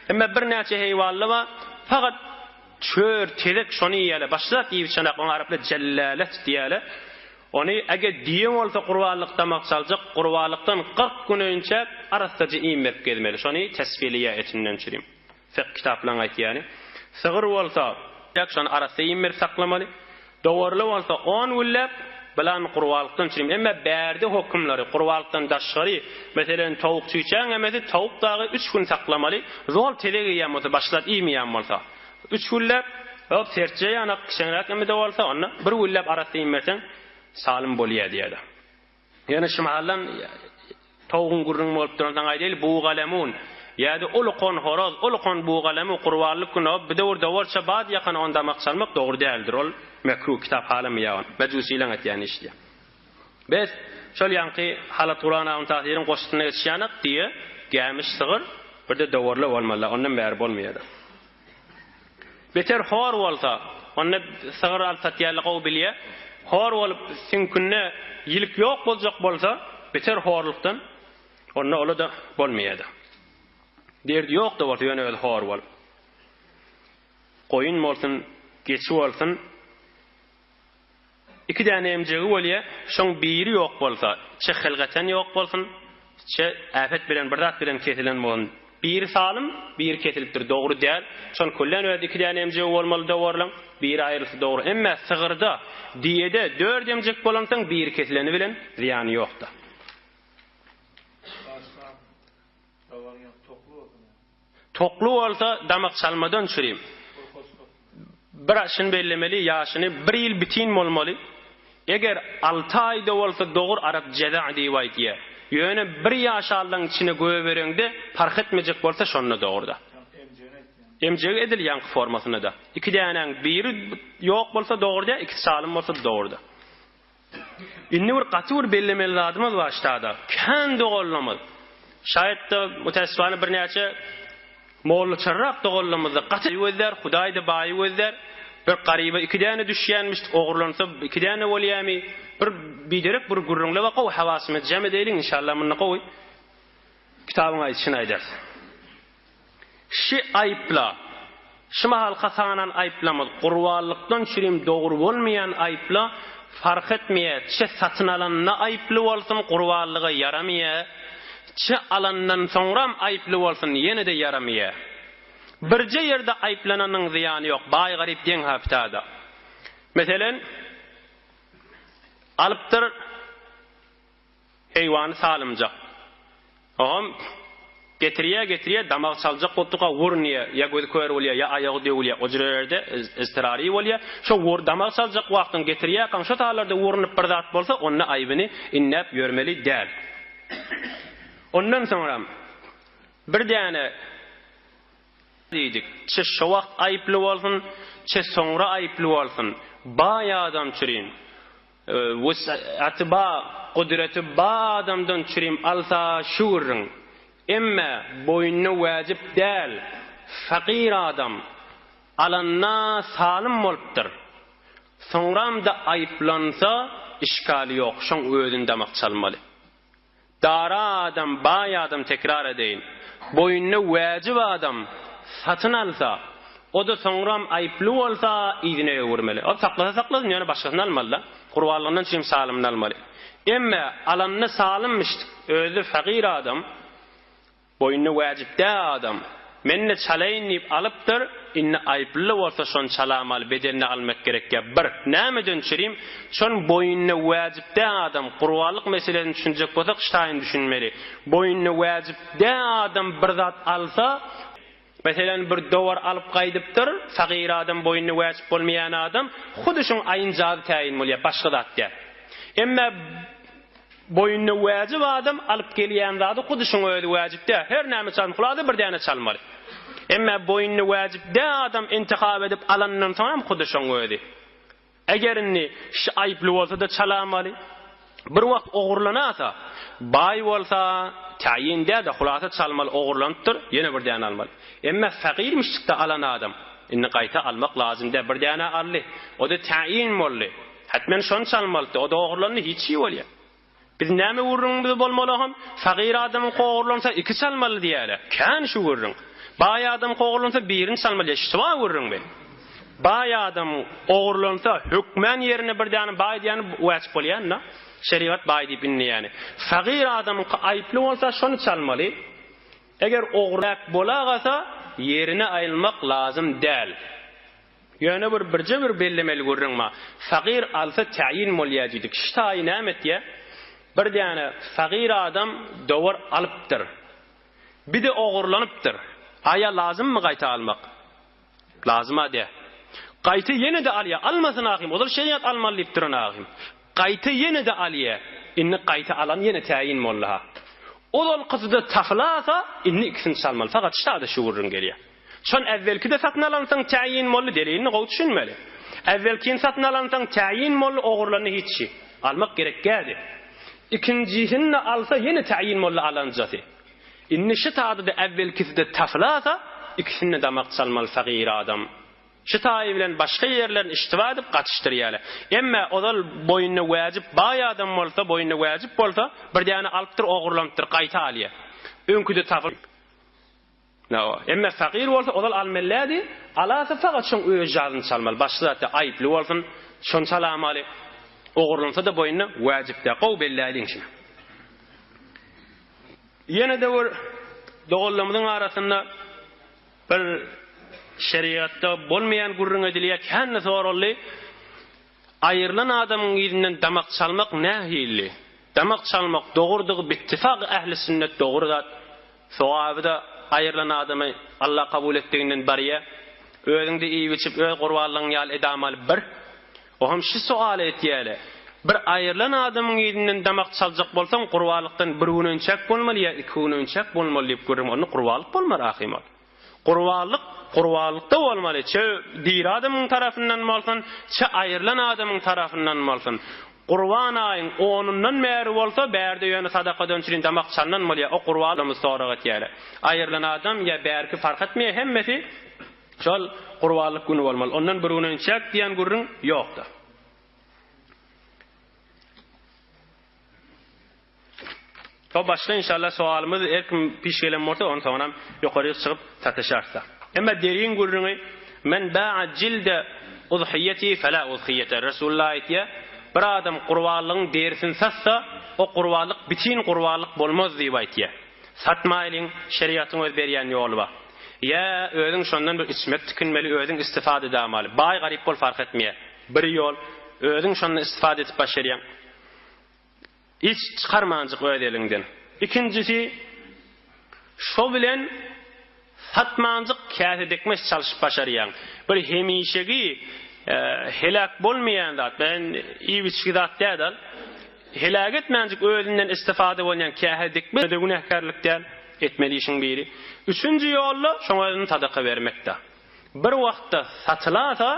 Emma birnäçe heýwanly bar, fakat çör, tezek şony iýýärler, başga zat iýip içenak, oňa araplar jellälet diýýärler. Ony eger düýe bolsa gurbanlyk damak çaljak, gurbanlykdan 40 gün öýünçä arassaja iým berip gezmeli. Şony tesfiliýa etinden çürim. Fykh kitaplaryň aýtýany. Sygyr bolsa, şony arassa iým berip saklamaly. Dowarly bolsa on günläp, bilan gurbalykdan çürim. Emma bärde hokumlary, gurbalykdan daşgary, meselem, towuk çüýçäň emesi towuk dagy üç gün saklamaly, zol tezek iýýän bolsa, başlap iýmeýän bolsa, üç günläp, hop, sertje ýanak, kiçeňräk eme-de bolsa, onda bir günläp arassa iým berseň, salym bolýar diýýär. Ýöne şu mahaldan towugyň gürrüňi bolup duransoň aýdaýly, bugalemun, ýa-da ulukon horoz, ulukon bugalemu gurbanlyk güni o bir döwür dowarça bad ýakana ony damak çalmak dogry däldir, ol mekruh, kitap halamaýar ony, mejusileň etýän işi diýýär. Bes, şol ýaňky Halat Guran agyn Tahyryň goşgusyna geçýänak, düýe, gämiş, sygyr, bir-de dowarla bolmaly, ondan bäri bolmaýar-da. Beter hor bolsa, onda sygyr alyp satýanlar gowy bilýär. Hor bolup, süňkünde ýilik ýok boljak bolsa, beter horlukdan, onda ola-da bolmaýar-da. Derdi ýok-da bolsa, ýöne özi hor bolup. Goýun bolsun, geçi bolsun, Iki däne emjegi bolýa, şoň biri ýok bolsa, çe hylgaten ýok bolsun, çe äpet bilen bir zat bilen kesilen bolsun. Biri salym, biri kesilipdir, dogry däl. Şon küllen özi iki däne emjegi bolmaly dowarlaň, biri aýrylsa dogry. Emme sygyrda, düýede dört emjek bolansoň biri kesileni bilen zyýany ýokda. Başga dowaryň ýok tokly bolsun ýa. Tokly bolsa damak çalmadan çürim. Bir şuny bellemeli ýaşyny bir ýyl bitin bolmaly. Eger alty aýda bolsa dogur arap jeza diýip aýdýa. Ýöne bir ýaşalyň içine göbereňde parh etmejek bolsa şonda dogurda. Emjegi edil ýaňky formasynda-da. Iki dänäň biri ýok bolsa dogurda, ikisi salym bolsa dogurda. Indi bir gaty bir bellemeli zadymyz bar ştada. Kän doganlarymyz, şaýat-da mütäessifana birnäçe mollaçarrak doganlarymyz-da gaty gözlär, Hudaý-da baýy gözlär. Bir garyba iki däne düşýänmiş, ogurlansa iki däne bolýamy? Bir biderek bir gürrüňler bar, gowy hawasymyzy jem edeýliň, inşallah munda gowy kitabyň aýdyşyny aýdarys. Şi aýypla. Şu mahalka sanan aýyplamyz gurbanlykdan çürim dogry bolmaýan aýypla fark etmeýär, çe satyn alanda aýyply bolsun gurbanlyga ýaramaýar, çe alandan soňram aýyply bolsun ýene-de ýaramaýar. Birje ýerde aýyplananyň zyýany ýok, baý-garyp deň haftada. Meselen, alypdyr Heýwany salymjak. Ogam getirýär, getirýär, damak çaljak bolup durka wurunýar, ýa gözi kör bolýar, ýa aýagy döwülýär, o jürelerde yztyrary bolýar. Şo wur damak çaljak wagtyň getirýärkaň şo taýlarda wurunyp bir zat bolsa, onda aýbyny inläp ýörmeli däl. Ondan soňram bir däne diýdik, çe şo wagt aýyply bolsun, çe soňra aýyply bolsun, baý adam çürim. Wus'aty ba, gudraty ba adamdan çürim alsa şu gürrüň. Emme boýnuna wäjip däl, fakyr adam alanda salym bolupdyr. Soňram-da aýyplansa işgali ýok, şoň özüni damak çalmaly. Dara adam, baý adam tekrar edeýin. Boýnuna wäjip adam satyn alsa, o-da soňram aýyply bolsa yzyna öwürmeli. Ol saklasa saklasyn, ýöne başgasyny almaly-da. Gurbanlygyndan çürim salymyny almaly. Emme alanda salymmyş, özi fagyr adam. Boýnuna wäjip dä adam. Men-de çalaýyn diýip alypdyr, indi aýyply-da bolsa şony çalamaly, bedelini almak gerekýä. Bir, nämeden çürim, şon boýnuna wäjip dä adam, gurbanlyk meselesini düşünjek bolsak ştaýyn düşünmeli. Boýnuna wäjip dä adam bir zat alsa, meselem bir dowar alyp gaýdypdyr, sagyr adam boýnuna wäjip bolmaýan adam, hudy şoň aýynjazy täýin bolýa, başga zat däl. Emme Boýnuna wäjip adam alyp gelýän zady hudy şuň özi wäjip däl. Her näme çalsyn, hulasa bir däne çalmaly. Emme boýnuna wäjip däl adam intihap edip alandan soň hem hudy şoň özi. Eger indi şi aýyply bolsa-da çalamaly. Bir wagt ogurlanasa, baý bolsa taýyn däl-de hulasa çalmaly ogurlanypdyr, ýene bir däne almaly. Emme fakirmişjikde alan adam, indi gaýta almak lazym däl, bir däne aldy. O-da taýyn boldy. Hetmen şony çalmalydy. O-da ogurlandy, hiç şi bolýa. Biz näme gürrüňimiz bolmaly oham? Sagyr adamyňky ogurlansa iki çalmaly diýýäle. Kän şu gürrüň. Baý adamyňky ogurlansa birini çalmaly diýýä. Şiba gürrüň bi. Baý adam ogurlansa hökmän ýerine bir däne baý diýýäni wäjip bolýan-da. Şerigat baý diýip inleýäni. Sagyr adamyňky aýyply bolsa şony çalmaly. Eger ogurlap bolagasa ýerine aýylmak lazym däl. Ýöne bir birje bir bellemeli gürrüň bar. Sagyr alsa täýin bolýa diýdik. Şu taýy näme etýä? Bir däne sagyr adam dowar alypdyr. Bir-de ogurlanypdyr. Aýa lazymmy gaýta almak? Lazym-a dä. Gaýta ýene-de alýa. Almasyn ahym. Ozal şerigat almaly diýip duran ahym. Gaýta ýene-de alýa. Indi gaýta alan ýene täýin boldy-ha. Ozalkysy-da tapylasa, indi ikisini çalmaly. Fakat şu taýda şu gürrüň gelýä. Şon äwwelki-de satyn alansoň täýin boldy, delilini gowy düşünmeli. Äwwelkini satyn alansoň täýin boldy, ogurlandy hiç şi. Almak gerekgädi. Ikinjisini-de alsa ýene täýin boldy alanjasy. Indi şi taýda-da äwwelkisi-de tapylasa, ikisini-de damak çalmaly sagyr adam. Şi taýy bilen başga ýerlerini iştiba edip gatyşdyrýarlar. Emme ozal boýnuna wäjip baý adam bolsa, boýnuna wäjip bolsa, bir däne alypdyr, ogurlanypdyr, gaýta alýar. Öňküde tapyl. Nawa. Emme fakyr bolsa ozal almellädi, alasa fakat şoň öz jazyny çalmaly, başga zatda aýyply bolsun, şony çalamaly. Ogurlansa-da boýnuna wäjip däl. Gowy belläýliň şuny. Ýene-de bir doganlarymyzyň arasynda bir şerigatda bolmaýan gürrüň edilýär, kän-de soraldy. Aýrylan adamyň yzyndan damak çalmak nähili? Damak çalmak dogrudygy bittifak ähli sünnet dogry zat. Sogaby-da aýrylan adamy Allah kabul etdiginden barýa. Özüňde iýip-içip öz gurbanlygyň ýaly edamaly bir. Ohem şi soaly etýäle. Bir aýrylan adamyň yzyndan damak çaljak bolsaň gurbanlykdan bir gün önçäk bolmaly ýa iki gün önçäk bolmaly diýip gürrüň onda gurbanlyk bolmar ahym ol. Gurbanlyk gurbanlykda bolmaly, çe diri adamyň tarapyndan bolsun, çe aýrylan adamyň tarapyndan bolsun. Gurban aýyň onundan bäri bolsa, bärde ýöne sadakadan çürin damak çalnan bolýar, o gurbanlygymyz sorag etýärler. Aýrylan adam ýa bärki fark etmeýär, hemmesi şol gurbanlyk güni bolmaly. Ondan bir gün önçäk diýen gürrüň ýokdur. Soň başga inşallah sowalymyz her kim piş gelen bolsa onsoňam ýokaryk çykyp sataşarys. Emma derin gürrüňi. Men ba'a jilde udhiýeti fela udhiýete. Resulullah aýtýar, Bir adam gurbanlygyň derisini satsa, o gurbanlyk bitin gurbanlyk bolmaz diýip aýtýar. Satmaýlyň, şerigatyň öz berýän ýoly bar. Ýa özüň şondan bir içmek tikinmeli, özüň istifada edamaly. Baý-garyp bol fark etmeýär. Bir ýol, özüň şondan istifada edip başarýaň. Hiç çykarmanjyk öz eliňden. Ikinjisi, şo bilen satmanjyk käse dikmeç çalşyp başarýaň. Bir hemişegi heläk bolmaýan zat, ben iýip-içgi zat däl-al. Heläk etmänjik özünden istifada bolýan käse dikme-de günäkärlik däl, etmeli işiň biri. Üçünji ýol-da şoň özüni sadaka bermek-de. Bir wagtda satylasa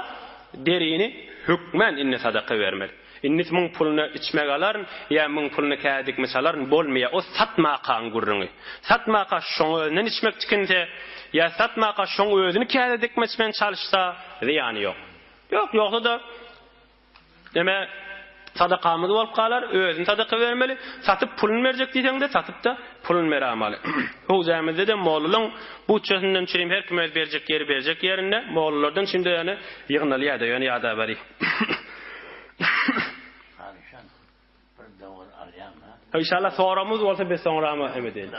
derini hökmän indi sadaka bermeli. Indi muň puluna içmek alaryn ýa muň puluna käse dikmiş alaryn bolmaýar. O satmakaň gürrüňi. Satmaka şoň özünden içmek tikinse ýa satmaka şoň özüni käse dikmiş bilen çalyşsa zyýany ýok. Ýok ýogsa-da Neme sadakamyz bolup galar, özüni sadaka bermeli. Satyp puluny berjek diýseň-de, satyp-da puluny beramaly. Howzämizde-de mollalaň butçasyndan çürim her kim öz berjek ýeri berjek ýerinde, mollalardan çümde ýöne ýygnalýar-da, ýöne ýadaweri. Alyşan bir dowar alýaň-a. Inşallah soramyz bolsa biz soňrama em edeýin.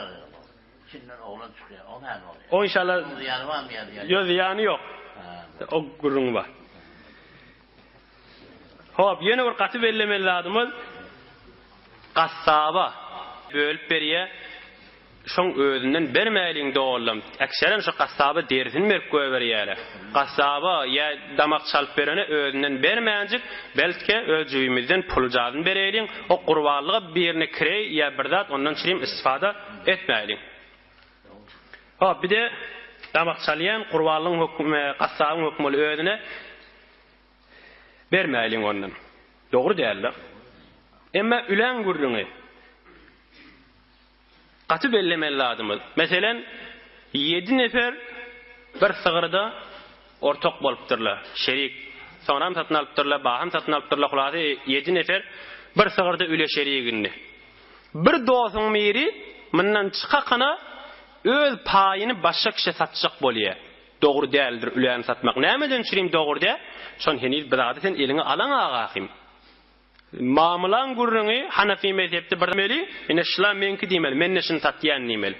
Içinden oglan çykýar, o näme bolýar? O inşallah Zyýany barmy ýa zyýany? Ýok, zyýany ýok. O gürrüň bar. Hop, ýene bir gaty bellemeli zadymyz, gassaba bölüp berýär, şoň özünden bermäliň dogallam. Ekserem şo gassaba derisini berip goýberýärler. Gassaba ýa damak çalyp berene özünden bermänjik, belki öz jübimizden puljazyny bereýliň, o gurbanlyga birine kireý ýa bir zat ondan çirim istifada etmäýliň. Hop, bir-de damak çalýan gurbanlygyň hökümi, gassabyň hökümi ol özüne Bermäýliň ondan. Dogry däldir. Emma üläň gürrüňi gaty bellemeli zadymyz. Meselen, ýedi nefer bir sygyrda ortak bolupdyrlar, şerik. Soňram satyn alypdyrlar, baham satyn alypdyrlar, hulasy ýedi nefer bir sygyrda üle şerik indi. Bir dosuň biri mundan çykakana öz paýyny başga kişä satjak bolýar. Dogry däldir üläni satmak. Nämeden çürim dogry däl? Şon heniz bir zady sen eliňe alaň agahym. Mamylaň gürrüňi Hanafi mezhepde bir meli, ine şula meňki diýmeli, men-de şuny satýan diýmeli.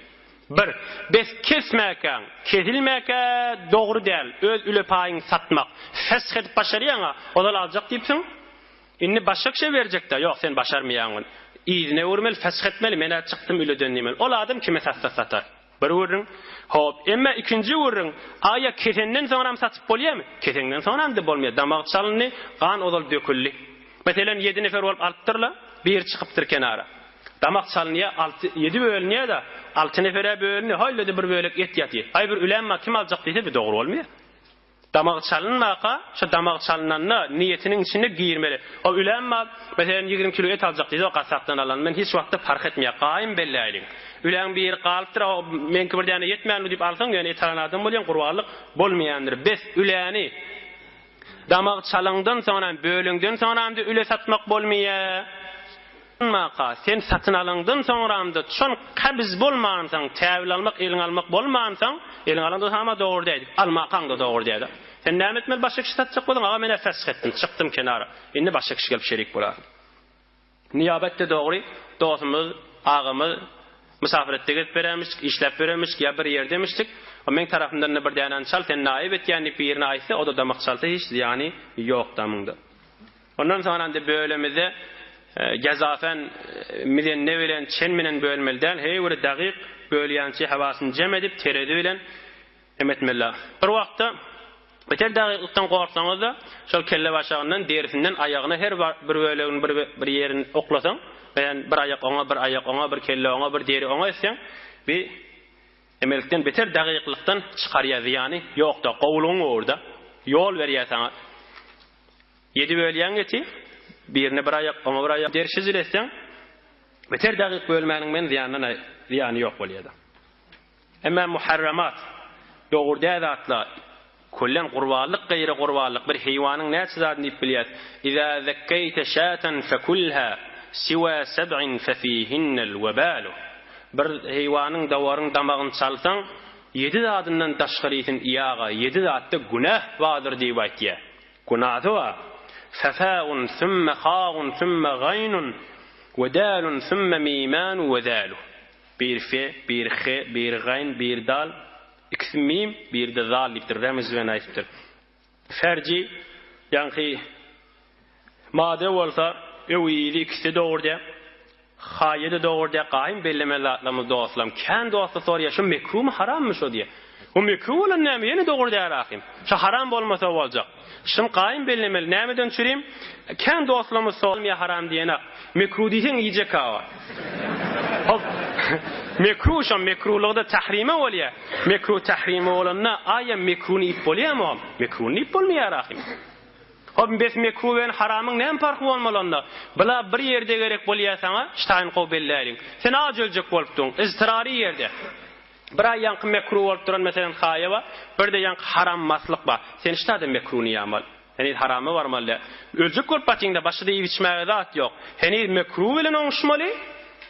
Bir, bes kesmäkäň, kesilmäkä dogry däl, öz üle paýyňy satmak. Fesh edip başarýaň-a, ozal aljak diýipsiň. Indi başga kişä berjek-dä, ýok sen başarmaýaň ony. Yzyna öwürmeli, fesh etmeli, men-ä çykdym üleden diýmeli. Ol adam kime satsa satar. Bir gürrüň. Hop, emma ikinji gürrüň, aýa kesenden soňram satyp bolýarmy? Keseňden soňram-da bolmaýar. Damag çalyndy, gan ozal döküldi. Meselem, ýedi nefer bolup alypdyrlar, biri çykypdyr kenara. Damak çalynýar, alty, ýedi bölünýär-de, alty nefere bölünýär, hälde-de bir bölek et ýatyr. Aý, bir ülem bar, kim aljak diýse, bu dogry bolmaýar. Damagy çalynmaka, şo damagy çalynanda niýetiniň içinde girmeli. O ülem bar, meselem, 20 kilo et aljak diýse, o gassapdan alan men hiç wagtda parh etmeýär. Gaýym belläýliň. Üläň biri galypdyr, o meňki bir däne ýetmändir diýip alsaň, ýöne et alan adam bolýaň, gurbanlyk bolmaýandyr. Bes, üläni damagy çalaňdan soňram, böleňden soňram-da üle satmak bolmaýar. Maka, sen satyn alaňdan soňramda çon kabz bolmansoň, täwil almak, eliňe almak bolmansoň, eliňe alaňda sama dogry däýdik, almakaňda dogry däýdi. Sen näme etmeli başga kişi satjak bolsaň, aga men-ä fesh etdim, çykdym kenara. Indi başga kişi gelip şerik bolar. Niýabet-de dogry, dostumyz, agamyz mysafyretde gezip berämişdik, işläp beremişdik ýa bir ýerdemişdik. O meň tarapymdan-da bir dänäni çal, sen naýyp etýän diýip birine aýtsa, o-da damak çalsa hiç zyýany ýok damyňda. Ondan soňra indi bölemizde gezafen mizenne bilen, çen bilen bölmeli däl, heý bir dagyk bölýänçi hawasyny jem edip, terezi bilen hem etmeli. Bir wagtda beter dagyklykdan gorksaňyz-da, şol kelle başagyndan, derisinden aýagyna her bir bölegini bir bir ýerini oklasaň, meselem, bir aýak oňa, bir aýak oňa, bir kelle oňa, bir deri oňa etseň, bi emellikden beter dagyklykdan çykarýar zyýany ýok-da, gowulygyň ugurda ýol berýär saňa. Ýedi bölýäň eti, birine bir aýak, oňa bir aýak derşi-zil etseň, beter dagyk bölmäniň men zyýandan zyýany ýok bolýada. Emma muharramat, dogry däl zatlar, küllen gurbanlyk gaýry gurbanlyk, bir heýwanyň näçe zadyny diýip bilýäs, Iza zekkeýte şaten fekulha, siwa seb'in fefihinnel webalu. Bir heýwanyň, dawaryň damagyny çalsaň,. Ýedi zadyndan daşgarysyny iýaga, ýedi zatda günäh bardyr diýip aýtýar. Günäsi bar. Fefäun sümme haun sümme gaýnun we dälun sümme mimanu we zälu. Biri fe, biri he, biri gaýn, biri dal, ikisi mim, biri-de zal diýipdir. Remiz bilen aýdypdyr. Ferji, ýaňky Made bolsa, öwi-yzy ikisi-de dogry diýýär. Haýýa-da dogry diýýär. Gaýym bellemeli zatlarymyz dostlam. Kän dostlar soraýar, şu mekrumy, harammy şo diýýär. O mekruh bolan näme, ýene dogry diýýär ahym. Şo haram bolmasa boljak. Şuny gaýym bellemeli. Nämeden çürim? Kän dostlarymyz sormaýar haram diýenak. Mekruh diýseň iýjek hawa. Hop. Mekruh şo mekruhlygy-da tahrime bolýar. Mekruh tahrime bolanda, aýa mekruhny iýip bolýarmy o? Mekruhny iýip bolmaýar ahym. Hop bes mekruh bilen haramyň näme parhy bolmaly onda? Bula bir ýerde gerek bolýa saňa, ştaýyn gowy belläýliň. Sen aç öljek bolupdyň, yztyrary ýerde. Bir aý ýaňky mekruh bolup duran meselem haýa bar, birde ýaňky haram maslyk bar. Sen ştada mekruhny ýamaly. Heniz harama barmaly däl. Öljek bolup batyňda başyda iýip içmäge zat ýok. Heniz mekruh bilen oňuşmaly.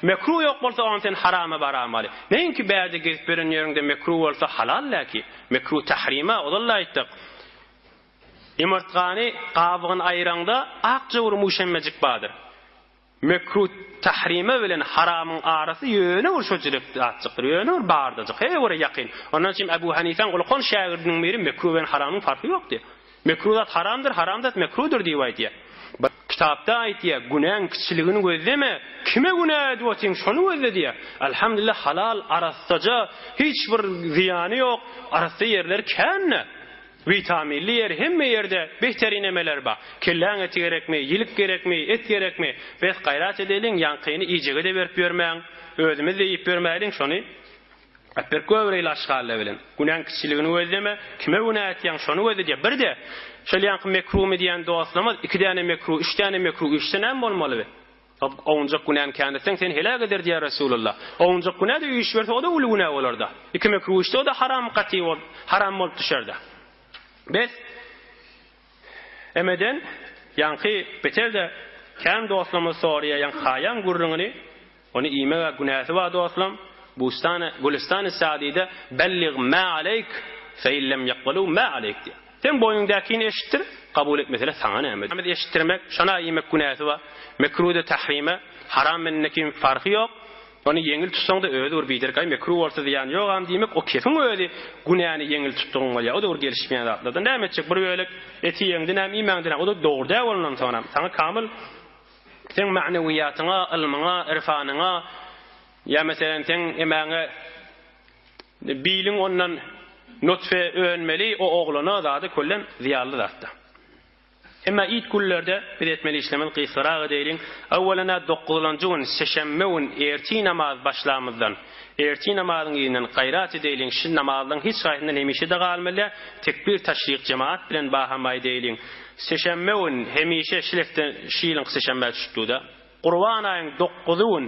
Mekruh ýok bolsa oňa sen harama baramaly. Neýinki bärde gezip ýören ýeriňde mekruh bolsa halal däki. Mekruh tahrima ozal-da aýtdyk. Ýumurtgany gabygyny aýyraňda akja bir muşemmejik bardyr. Mekruh tahrime bilen haramyň arasy ýöne bir şojurek zatjykdyr, ýöne bir bardajyk, he bir ýakyn. Ondan üçin Ebu Hanifäň ulkan şägirdiniň biri mekruh bilen haramyň parhy ýok diýýär. Mekruh zat haramdyr, haram zat mekruhdyr diýip aýdýar. Bir kitapda aýdýar, günäň kiçiligini gözleme, kime günä edip otyň şony gözle diýýär. Alhamdulillah halal, arassaja, hiç bir zyýany ýok, arassa ýerler kän-de. Witaminli ýer hemme ýerde behterin emeler ba. Kelläň eti gerekmi, ýilik gerekmi, et gerekmi, bes gaýrat edeliň ýaňkyny iýjege-de berip ýörmäň, özümiz-de iýip ýörmäliň şony äpberip goýbereýli aşgalle bilen. Günäň kiçiligini gözleme, kime günä etýäň şony gözle diýýär. Birde şol ýaňky mekrumy diýen dostlarymyz iki däne mekruh, üç däne mekruh üýşse näme bolmaly be? Owunjak günäni kändirseň, seni heläk eder diýýär Resulullah. Owunjak günä-de üýşüberse, o-da uly günä bolar-da. Iki mekruh üýşse, o-da haram gaty bolup, haram bolup düşer-de. Bes, emeden, ýaňky beter-de kän dostlarymyz soraýar, ýaňky haýaň gürrüňini, ony iýmeg-ä günäsi bar dostlam. Bustany, Gülüstany Sadyda, Bellig ma aleýk, fe in lem ýakbalu ma aleýk diýýär. Seň boýnuňdäkini eşitdir, kabul etmeseler saňa näme? Biz eşitdirmek, şona iýmek günäsi bar. Mekruhda tahrime, haram bilen parhy ýok. Ony ýeňil tutsaňda özi bir biderek, aý mekruh bolsa zyýany ýogam diýmek, o kefiň özi günäni ýeňil tutdugyň bolýar. O-da bir gelişmeýän zatlardan. Näme etjek, bir bölek eti iýeňde näme, iýmäňde näme, o-da dogry däl bolandan soňam. Saňa kamyl seň ma'newiýatyňa, ylmyňa, irfanyňa, ýa meselem seň emäňe Biliň ondan nutfe önmeli o oglana zady köllem zyýanly zatda. Emma it günlerde biz etmeli işlerimizi gysgarak edeýliň. Öwwelena dokuzlanjy gün seşenbe gün ertir namaz başlamyzdan ertir namazyň yzyndan gaýrat edeýliň şi namazlaryň hiç haýsyndan hemişe-de galmaly tekbir taşryk jemaat bilen baham aýdeýliň. Seşenbe gün hemişe şilekde şi ýylyňky seşenbä düşüpdida. Gurban aýyň dokuzy gün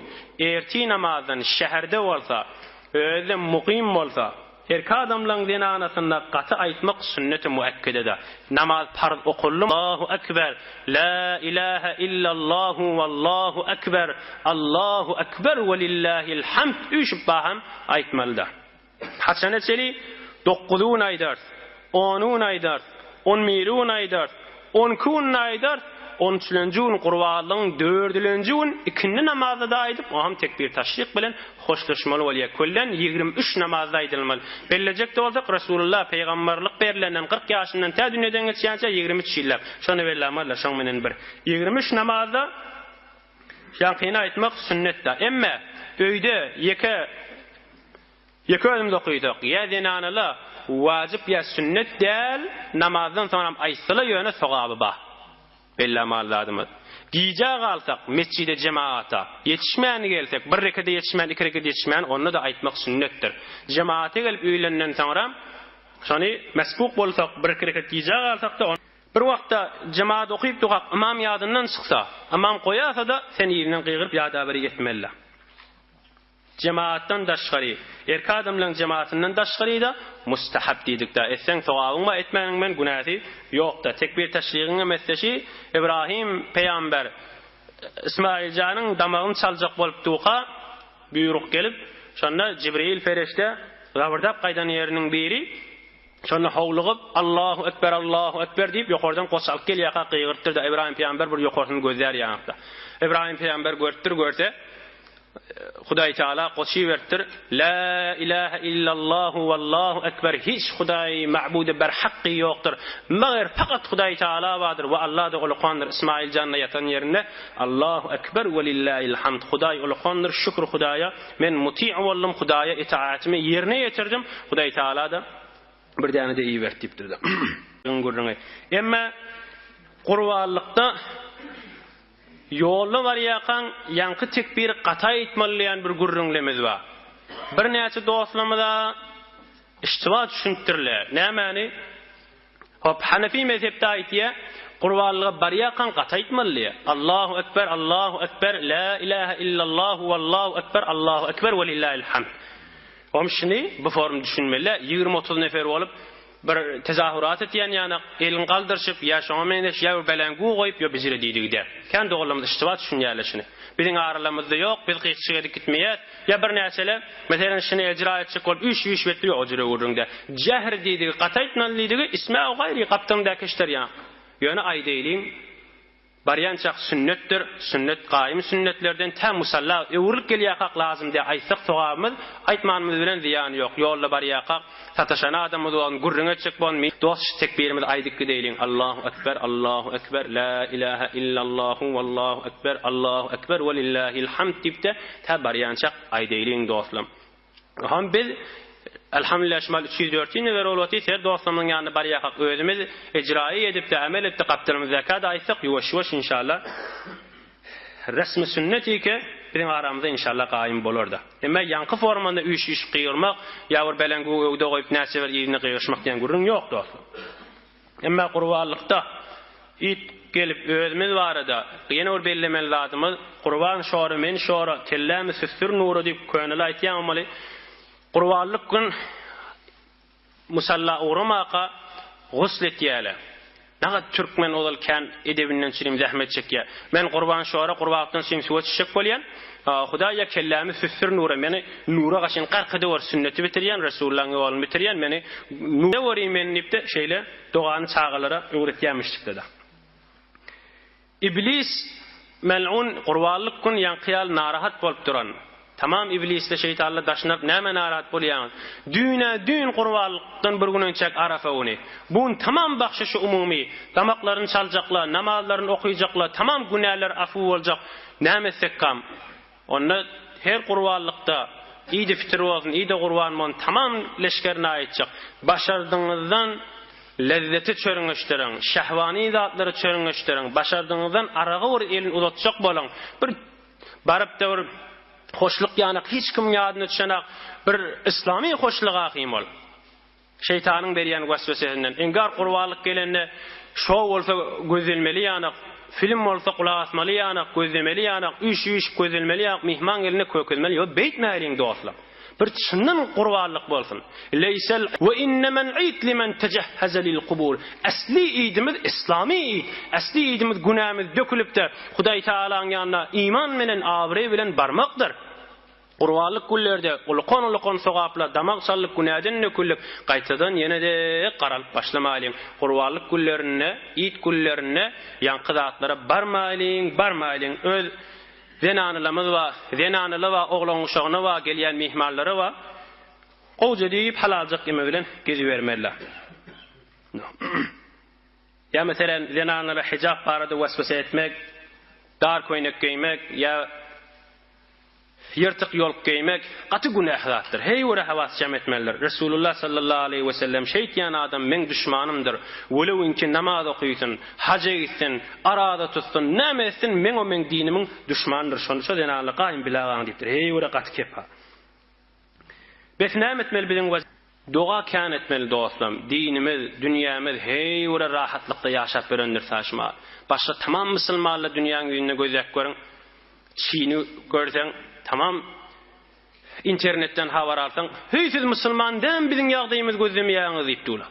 ertir namazdan şäherde bolsa, özi-de mukym bolsa, erkek adamlaryň zenanasynda gaty aýtmak sünneti muekkedede. Namaz parz okaldymy, Allahu ekber, la ilahe illallahu wallahu ekber, Allahu ekber welillahil hamd üýşüp baham aýtmalyda. Haçana çeli dokuzy gün aýdarys, ony gün aýdarys, on biri gün aýdarys, on iki gün aýdarys, on üçlenji gün gurbanlygyň dördülenji gün ikindi namazda-da aýdyp, oňam tekbir-taşryk bilen hoşlaşmaly bolýar. Küllen 23 namazda aýdylmaly. Bellejek-de bolsak, Resulullah pygamberlik berlenden 40 ýaşyndan tä dünýeden geçýänçä 23 ýyllap. Şony bellämelidir, şoň menen bir. 23 namazda ýaňkyny aýtmak sünnetdir. Emme öýde ýeke Ýeke özümiz okysak, ýa zenanala wajyp ýa sünnet däl, namazdan soňram aýtsala ýöne sogaby bar. Bellämaly zadymyz. Gijä galsak, mesjide jemaata, ýetişmän gelsek, bir rekede ýetişmän, iki rekede ýetişmän, onda-da aýtmak sünnetdir. Jemaata gelip öýlenden soňram, şony mesbuk bolsak, bir-iki reket gijä galsak-da, Bir wagtda jemaat okyp dugak ymam ýadyndan çyksa, ymam goýasa-da, sen yzyndan gygyryp ýadaberi etmeli. Jemaatdan daşgary, erkek adamlaryň jemaatyndan daşgary-da mustahap diýdik-dä. Etseň sogabyň bar, etmäniň bilen günäsi ýok-da. Tekbir taşrigiň hem etse Ibrahim pygamber Ismail janyň damagyny çaljak bolup duka, buýruk gelip, şonda Jibril perişde. Zabyrdap gaýdan ýeriniň biri şonda howlugyp, Allahu ekber, Allahu ekber diýip, ýokardan goç alyp gelýärkä gygyrypdyr-da, Ybraýym pygamber bir ýokarsyny gözlär ýaňakda. Ybraýym pygamber görüpdir, görse, Hudaý Teala goç iberipdir, Lä ilähe illallahu wallahu ekber, hiç hudaý ma'budy berhakky ýokdur, meger fakat Hudaý Teala bardyr we Alla-da ulukandyr, Ismail janda ýatan ýerinde Allahu ekber we lillahil hamd, Hudaý ulukandyr, şükür Hudaýa, Men muty boldum, Hudaýa itaatimi ýerine ýetirdim, Hudaý Tagala-da bir däne-de iberdi diýipdir-de. Gürrüňi. Emma gurbanlykda ýolda barýarkaň ýaňky tekbiri gaty aýtmaly diýen bir gürrüňlemiz bar. Birnäçe dostlarymyz-a iştiba düşünipdirler. Nämäni? Hop, Hanefi mezhepde aýtýar, Gurbanlyga barýarkaň gaty aýtmaly diýýär. Allahu ekber, Allahu ekber, la ilahe illallahu, wallahu ekber, Allahu ekber we lillahil hamd. Hom şuny bu form düşünmeli, 20-30 nefer bolup bir tezahurat etýän ýanak, elini galdyryşyp ýa şoňa meňzeş ýa bir bäläň guw goýup ýa bijire diýdigi-de. Kän doganlarymyz iştiba düşünýärler şuny. Biziň aralarymyzda ýok, biz gykyşyk edip gitmeýäs. Ýa birnäçeler, meselem, şuny ejra etjek bolup üýşüp-üýşüp etdi, ýok, o jüre gürrüňde. Jähr diýdigi, gaty aýtmaly diýdigi, ismäu gaýry, gapdalyndaky işler ýaňy. Ýöne aýdaýlyň, barýançak sünnetdir, sünnet gaýym sünnetlerden, tä musalla öwrülip gelýärkak lazym däl, aýtsak sogabymyz, aýtmanymyz bilen zyýany ýok, ýolda barýarkak, Sataşan adamymyz bolsun, gürrüň etjek bolsun, mi dost şu tekbirimizi aýdyp gideýliň, Allahu ekber, Allahu ekber, la ilahe illallahu, wallahu ekber, Allahu ekber, welillahil hamd diýip-de tä barýançak aýdaýlyň dostlam. Oňam biz Elhamdülillah şu mahal 304 nefer bolup otyrys, her dostlarymyzyň ýanyna barýarkak özümiz ejraýy edip-de, amel edip-de gapdalymyzdaka-da aýtsak, ýuwaş-ýuwaş inşallah Resmi sünnet ike biziň aramyzda inşallah gaýym bolarda. Emma ýaňky formanda üýş-üýşüp gygyrmak ýa bir beleň guw ögde goýup näçe bir yzyna gygyryşmak diýen gürrüň ýok dostlar. Emma gurbanlykda it gelip özümiz barada ýene bir bellemeli zadymyz gurban şora men şora kellämi süsdür nura diýip könele aýtýan bolmaly. Gurbanlyk gün Musalla ugramaka gusl etýäle. Nagat türkmen ozal kän edebinden çirim zähmet çekýä. Men Gurban şora gurbakdan çirim suwa çişjek bolýan. Hudaý ýa kellämi süsdür nura meni nura gaşyn gark edewor sünneti bitirýän Resullaň ýoluny bitirýän meni nura göri meni diýipde şeýle dogany çagalara öwretýämişdikdeda. Iblis mel'un gurbanlyk gün ýaňky ýaly narahat bolup duran. Tamam iblisle şeýtanla daşynyp näme narahat bolýaňyz? Düýn-ä düýn gurbanlykdan bir gün önçäk arafa güni. Bu gün tamam bahşyşy umumy, damaklaryny çaljakla, namazlaryny okyjakla, tamam günäler afu boljak, näme etsekkam? Onda her gurbanlykda, idi fitir bolsun, idi gurban bolsun, tamam leşgerine aýtjak, Başardygyňyzdan lezzeti çörňeşdiriň, şähwany zatlary çörňeşdiriň, başardygyňyzdan araga bir elini uzatjak boluň, bir baryp-da bir hoşluk ýanak hiç kimiň ýadyna düşenak bir yslamy hoşluk ahym ol. Şeýtanyň berýän waswasesinden. Engar gurbanlyk gelende şou bolsa gözlenmeli ýanak, film bolsa gulak asmaly ýanak, gözlemeli ýanak, üýşüp-üýşüp gözlenmeli ýanak, myhman gelende kökezmeli. Ýok, beýtmäýliň dostlar. Bir çyndan gurbanlyk bolsun. Leýsel we innemel iýd limen tejehheze lil kubul. Äsli iýdimiz yslamy iýd. Äsli iýdimiz günämiz dökülip-de Hudaý Tagalaň ýanyna iman bilen, abraý bilen barmakdyr. Gurbanlyk günlerde ulukan-ulukan sogaplar damak çaldyk günäden döküldik, gaýtadan ýene-de garalyp başlamaýlyň. Gurbanlyk günlerinde, iýt günlerinde ýaňky zatlara barmaýlyň, barmaýlyň. Öz zenanylamyz bar, zenanyla bar, oglan-uşagyna bar, gelýän myhmanlara bar. Gowja diýip halaljak eme bilen gezibermeliler. Ýa meselem zenanlara hijap barada waswasa etmek, dar köýnek geýmek ýa Ýyrtyk ýolk geýmek gaty günäh zatdyr. Heý bir hawas jem etmelidir. Resulullah sallallahu aleýhi we sellem şeýtýän adam meň duşmanymdyr. Welewinki namaz okysyn, haja gitsin, araza tutsun, näme etsin meň o meň dinimiň duşmanydyr. Şony şo zenanlar gaýym bilagaň diýipdir. Heý bir gaty kepa. Bes näme etmeli biziň Doga kän etmeli dostlam. Dinimiz, dünýämiz heý bir rahatlykda ýaşap ýörendir saşma. Başga tamam musulmanlar dünýäň ýüzünde gözläp görüň. Çini görseň tamam internetden habar alsaň, Heý siz musulman dämi biziň ýagdaýymyzy gözlemeýäňiz diýip durlar.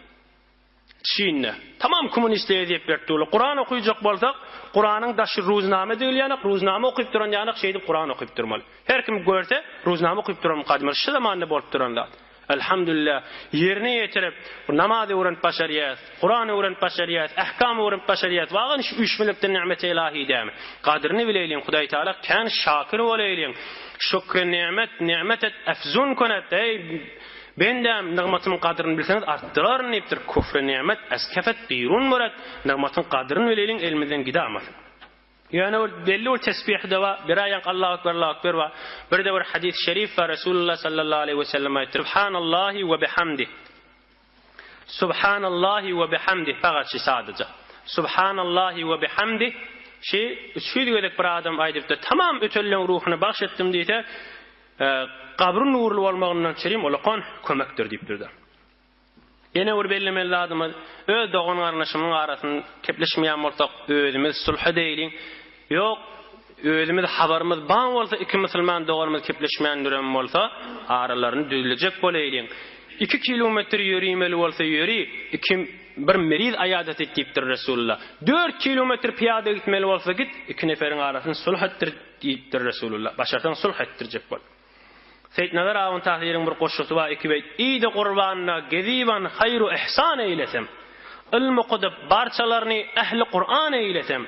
Çinde tamam kommunistler ezýet berip durlar. Kuran okyjak bolsak, Kuranyň daşy ruznama diýilýänek, ruznama okyp duran ýanak şeýdip Kuran okyp durmaly. Her kim görse ruznama okyp duran mukadymyz şu zamanda bolup duran zat. Elhamdülillah, ýerine ýetirip, namaz öwrenip başarýas, Kuran öwrenip başarýas, ähkam öwrenip başarýas. Wagan şu üýşmelikden nimet-i ilahi dämi? Gadryny bileýliň, Hudaý Tagala kän şakir bolaýlyň. Şükri nimet, nimet et efzun kunet. Eý, bendäm, nygmatymyň gadryny bilseňiz artdyraryn diýipdir. Küfri nimet ez kefet birun murat. Nygmatyň gadryny bileýliň, elimizden gidamasyn. Ýöne bir belli bir tesbih-de bar, bir aýak Allahu ekber, Allahu ekber bar. Bir-de bir hadys şerif bar, Resulullah sallallahu aleýhi we sellem aýtdy, Subhanallahi we bihamdih. Subhanallahi we bihamdih fakat şi sadaja. Subhanallahi we bihamdih şi 300 gezek bir adam aýdypdy, tamam ötenleň ruhuny bagş etdim diýse, e, gabry nurly bolmagyndan çerim ulakan kömekdir diýipdir-de. Ýene bir bellemeli zadymyz, öz dogan-garyndaşymyzyň arasynda kepleşmeýän bolsak, özümiz sulh edeýliň. Ýok, özümiz habarymyz bar bolsa, iki musulman doganymyz kepleşmän duran bolsa, aralaryny düzlejek bolaýlyň. Iki kilometr ýörimeli bolsa ýöri, iki bir meriz aýadat et diýipdir Resulullah. Dört kilometr pyýada gitmeli bolsa git, iki neferiň arasyny sulh etdir diýipdir Resulullah. Başarsaň sulh etdirjek bol. Seýitnazar Awun Tahyryň bir goşgusy bar, iki beýt, Idi gurbanda geziban haýru ihsan eýlesem, Ylm okudyp barçalaryny ähli Kuran eýlesem,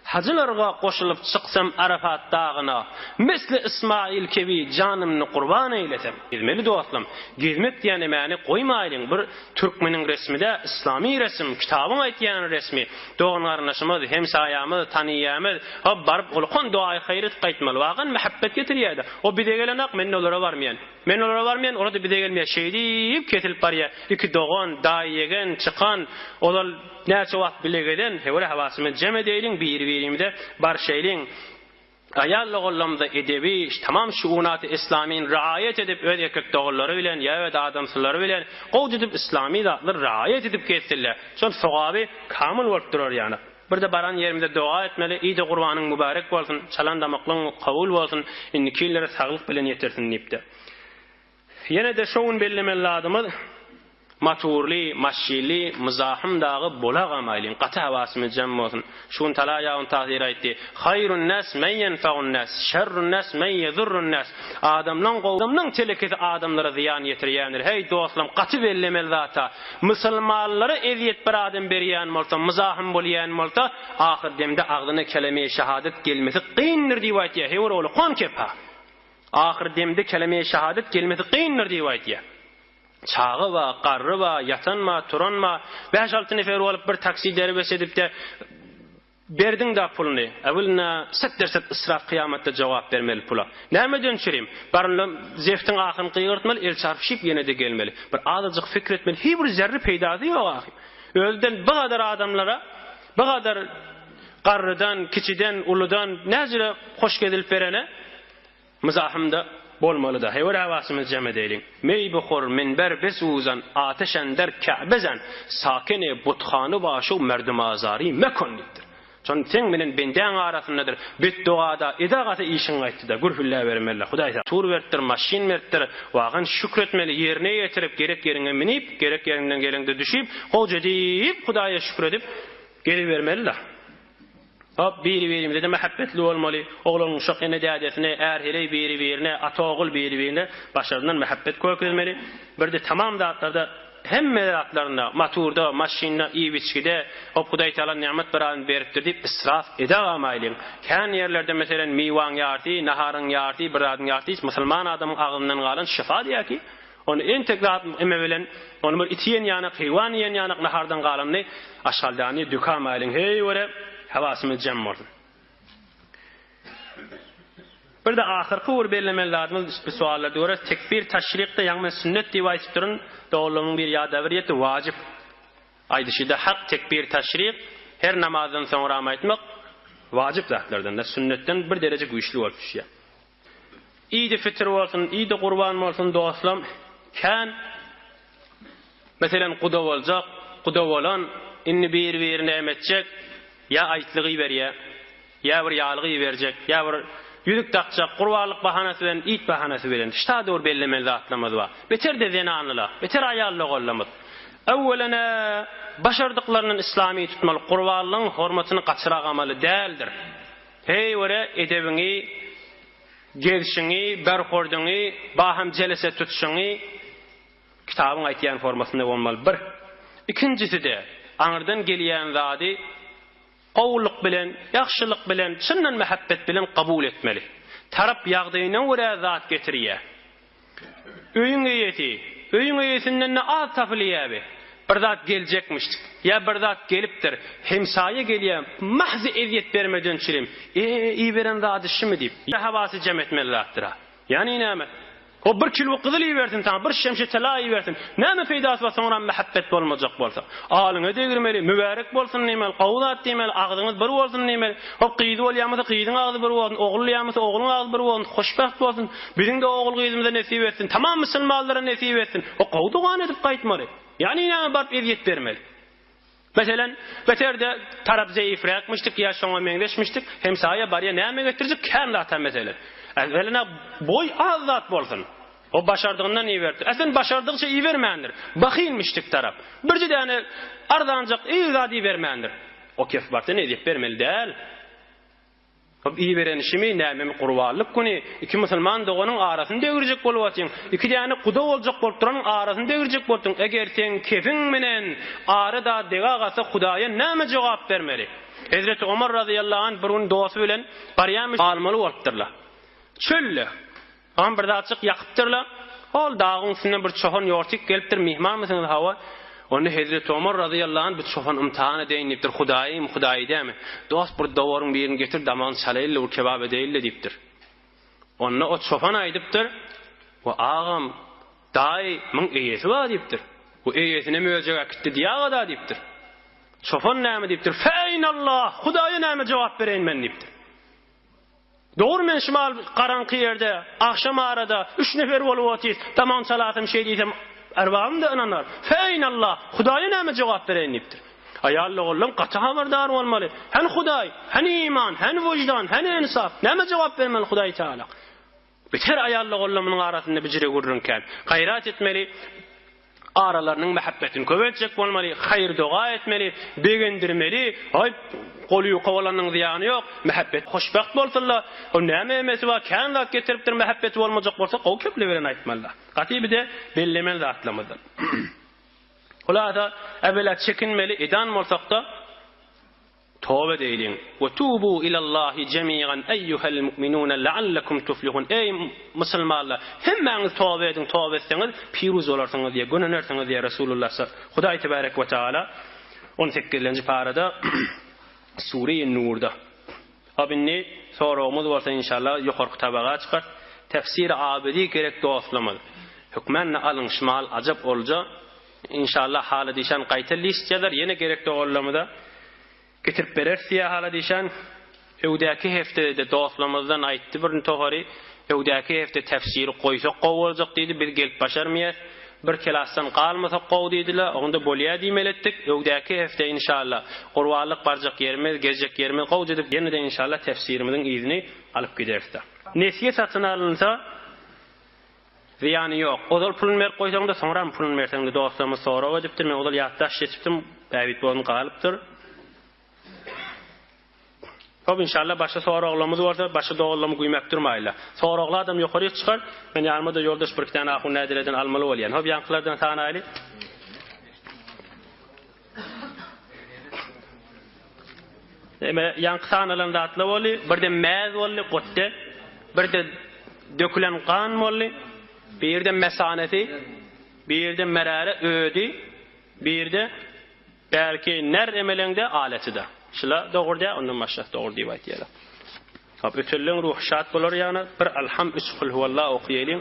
Hajylarga goşulyp çyksam Arafat dagyna, Misli Ysmaýyl kebi janymny gurban eýlesem. Gezmeli dostlam, gezmek diýen emäni goýmaýlyň, bir türkmeniň resmi-dä, yslamy resim, kitabyň aýtýan resmi, Dogan-garyndaşymyz, hemsaýamyz, tanyýamyz, hop, baryp ulkan dogaýy-haýyr edip gaýtmaly. Wagan mähebbet getirýär-de. O bize gelenok, men-de olara barmaýan. Men olara barmaýan, olar-da bize gelmeýär. Şeýdip kesilip barýar. Iki dogan, daýy-ýegen, çykan, ozal näçe wagt bile gezen, höwre hawasymyzy jem edeýliň, biri-birimize barşaýlyň. Aýal doganlarymyza edebi, tamam şuunaty islamyny riaýat edip öz erkek doganlary bilen ýa öz adamsylary bilen gowja edip islamy zatlary riaýat edip gezsinler. Şol sogaby kamyl bolup durar ýana. Birde baran ýerimizde doga etmeli, Idi gurbanyň mübarek bolsun, çalan damaklygyň kabul bolsun, indiki ýyllara saglyk bilen ýetirsin diýipdir. Ýene-de şo gün bellemeli zadymyz, maturly, maşşyly, myzahym dagy bolagamaýlyň, gaty hawasymyz jem bolsun. Şu gün Talaý agam Tahyr aýtdy, Haýrun nas men ýenfaun nas, şerrun nas men ýezurrun nas. Adamlaň gowy, adamlaň telekesi adamlara zyýan ýetirýändir. Heý, dostlam, gaty bellemeli zat-a. Musulmanlara ezýet bir adam berýän bolsa, myzahym bolýan bolsa, ahyr demde agzyna keleme-i şahadat gelmesi kyndyr diýip aýtýar. Heý, ol okan kepa. Ahyr demde keleme-i şahadat gelmesi kyndyr diýip aýdýar. Çaga ba, garry ba, ýatan ba, turan ba, bäş-alty nefer bolup bir taksi derbes edip-de berdiň-da puluny. Äwelinde set-derset israf kyýamatda jogap bermeli pula. Nämeden çürim? Barynda zeftiň ahyny gygyrtmaly, el çarpyşyp ýene-de gelmeli. Bir azajyk pikir etmeli, hiý bir zerre peýdasy ýok ahyr. Özüden bu gadar adamlara, bu gadar Garrydan, kiçiden, uludan näjüre hoş gezilip berene myzahymda bolmaly-da. Hewer hawasymyzy jem edeýliň. Meý buhur, minber besuzan, ateş ender Käbe zen, sakene buthany başu merdumazary mekon diýipdir. Şon seň bilen bendäň arasyndadyr. Betdogada edagata işiň gaýtdy-da, gürhülläbermeli. Hudaý saňa tur beripdir, maşyn beripdir. Wagan şükretmeli, ýerine ýetirip, gerek ýeriňe minip, gerek ýeriňden geleňde düşüp, goja diýip, Hudaýa şükür edip, Gezibermeli-dä. Hop, biri-birimize-de mähebbetli bolmaly. Oglan-uşak ene-dädesine, är-heleý biri-birine, ata-ogul biri-birine başaryndan mähebbet görkezmeli. Birde tamam zatlarda, hemme zatlarynda, maturda, maşynda, iýip-içgide, hop, Hudaý Tagala nygmat birazyny beripdir diýip, israf edagamaýlyň. Kän ýerlerde, meselen, miwaň ýarty, naharyň ýarty, bir zadyň ýarty hiç musulman adamyň agzyndan galan şyfa diýýär ki, Ony entek zat eme bilen, ony bir it iýen ýanak, heýwan iýen ýanak nahardan galanyny aşgaldany dükamaýlyň heý göre hawasymyz jem bolsun. Bir-de ahyrky bir bellemeli zadymyz bu suallarda görä tekbir taşrikde ýaňy men sünnet diýip aýdyp durun, doganlarymyň biri ýada bir ýetdi wajyp. Aýdyşyda hak tekbir taşrik her namazdan soňram aýtmak wajyp zatlardan-da sünnetden bir dereje güýçli bolup düşýär. Idi fitr bolsun, idi gurban bolsun dostlam kän meselen guda boljak, guda bolan indi bir birini em etjek ýa aýtlyk iberýä, ýa bir ýalyk iberjek, ýa bir ýüzük dakjak gurbanlyk bahanasy bilen it bahanasy bilen şta döwür bellemeli zatlarymyz bar. Beter-de zenanlylar, beter aýal doganlarymyz. Öwwelene başardyklaryndan yslamy tutmaly gurbanlygyň hormatyny gaçyragamaly däldir. Heý göre edebiňi, gezişiňi, berhordyňy, baham jelese tutuşyňy. Kitabyň aýtýan formasynda bolmaly bir. Ikinjisi-de, aňyrdan gelýän zady gowulyk bilen, ýagşylyk bilen, çyndan mähebbet bilen kabul etmeli. Tarap ýagdaýyna görä zat getirýär. Öýüň eýesi, öýüň eýesinden-de az tapylýar-bi. Bir zat geljekmişdik, ýa bir zat gelipdir, hemsaýa gelýär, mahzy ezýet bermeden çirim, E, iberen zady şumy diýip, hawasy jem etmeli zatdyr-a. Ýagny näme? O bir kilo gyzyl ibersin saňa, bir şemşe tela ibersin. Näme peýdasy bar soňram mähebbet bolmajak bolsa? Alyňa degirmeli, mübärek bolsun diýmeli, gowy zat diýmeli, agzyňyz bir bolsun diýmeli. Hop gyzy bolýan bolsa gyzyň agzy bir bolsun, ogul bolýan bolsa ogluň agzy bir bolsun, hoşbagt bolsun. Biziň-de ogul-gyzymyza nesip etsin, tamam musulmanlara nesip etsin. O gowy dogan edip gaýtmaly. Ýagny näme baryp ezýet bermeli? Meselen, beterde tarap zeýifräkmişdik ýa şoňa meňzeşmişdik, hemsaýa barýa näme getirjek kän zat-a mesele. Äwelina boý az zat bolsun. O başardygyndan iberipdir. Ä sen başardygyça ibermändir. Bahylmyşdyk tarap. Birje däne arzanjak ir zat ibermändir. O kef barsa nezip bermeli däl. Hop iberenişimi nämemi gurbanlyk güni iki musulman doganyň arasyny degirjek bolup atyň. Iki däne guda boljak bolup duranyň arasyny degirjek bolupdyň. Eger seň kefiň menen ara da dega galsa Hudaýa näme jogap bermeli? Hezreti Omar razyýallahu anh bir gün dosty bilen barýarmyş galmaly bolupdyrlar. Çölde. Oňam bir zatjyk ýakypdyrlar. Hol dagyň üstünden bir çopan ýortyk gelipdir, Myhmanmysyňyz, hawa. Onda hezreti Omar razyýallahu anh bu çopany ymtahan edeýin diýipdir, Hudaýymy, Hudaýy dämi? Dost, bir dowaryň birini getir, damagyny çalaýyl-da, bir kebap edeýin-le diýipdir. Onda o çopan aýdypdyr, Wa agam, daýy, muň eýesi bar diýipdir. Bu eýesine möjek äkitdi diýäga-da diýipdir. Çopan näme diýipdir, Feýnallah, Hudaýa näme jogap bereýin men diýipdir. Dogry men şumal garaňky ýerde agşam arada üç nefer bolup otyrys, damagyny çalasym şeý diýsem erbabym-da ynanar. Feýnallah, Hudaýa näme jogap bereýin diýipdir. Aýal-ogullam gaty habardar bolmaly. Hany Hudaý, hany iman, hany wyždan, hany ynsap, näme jogap bermeli Hudaý Tagala? Beter aýal-ogullamynyň arasynda bijire gürrüň kän. Gaýrat etmeli. Aralarynyň mähebbetini köpeltjek bolmaly, haýyr-doga etmeli, begendirmeli. Aý, goly ýuka bolanyň zyýany ýok, mähebbet hoşbagt bolsun-la. O näme emesi bar, kän zat getiripdir, mähebbeti bolmajak bolsa, gowy keplebilen aýtmaly-da. Gaty bir-de bellemeli zatlarymyzdan. Hulasa, äwela çekinmeli, edan bolsak-da, Toba edeýliň. We tubu ilallahi jemi'an eýýuhel mu'minune leallekum tuflihun. Eý, musulmanlar, hemmäňiz toba ediň, toba etseňiz, piruz bolarsyňyz diýýär, gönenersiňiz diýýär Resulullah sa. Hudaý tebarek we taala on sekizinji parada Sure-i Nurda. Hop indi soragymyz bolsa inşallah ýokarky tabaga çykar. Tefsir-i Abidi gerek dostlarymyz. Hökmände alyň şumal ajap olja. Inşallah Halid işan gaýta list ýazar ýene gerek doganlarymyza getirip bereris diýýär Halid işan. Öwdäki heftede-de dostlarymyzdan aýtdy bir topary öwdäki hefte tefsiri goýsak gowy boljak diýdi biz gelip başarmaýas bir kelasdan galmasak gowy diýdiler onda bolýa diýmeli etdik öwdäki hefte inşallah gurbanlyk barjak ýerimiz gezjek ýerimiz gowja edip ýene-de inşallah tefsirimiziň yzyny alyp giderisda. Nesýe satyn alynsa Zyýany ýok. Ozal puluny berip goýsaňda, soňram puluny berseňde dostlarymyz sorag edipdir. Men ozal ýatdaş geçipdim. Bäbit bozun galypdyr. Hop inşallah başga soraglarymyz bolsa, başga doganlarymyz güýmäp durmaýlar. Soragly adam ýokaryk çykar. Men ýanyma-da ýoldaş bir iki däne ahun nädireden almaly bolýan. Hop ýaňkylardan sanaýly. Eme ýaňky sanalan zatlar boldy. Birde mäz boldy, gotde. Birde dökülen gan boldy. Birde mesanesi, birde merare ödi, birde belki ner emeleňde aleti-de. Şula dogry dä, ondan başga dogry diýip aýtýarlar. Hop, ötenleň ruhy şat bolar ýagny bir alham üç kulhuwalla okaýalyň.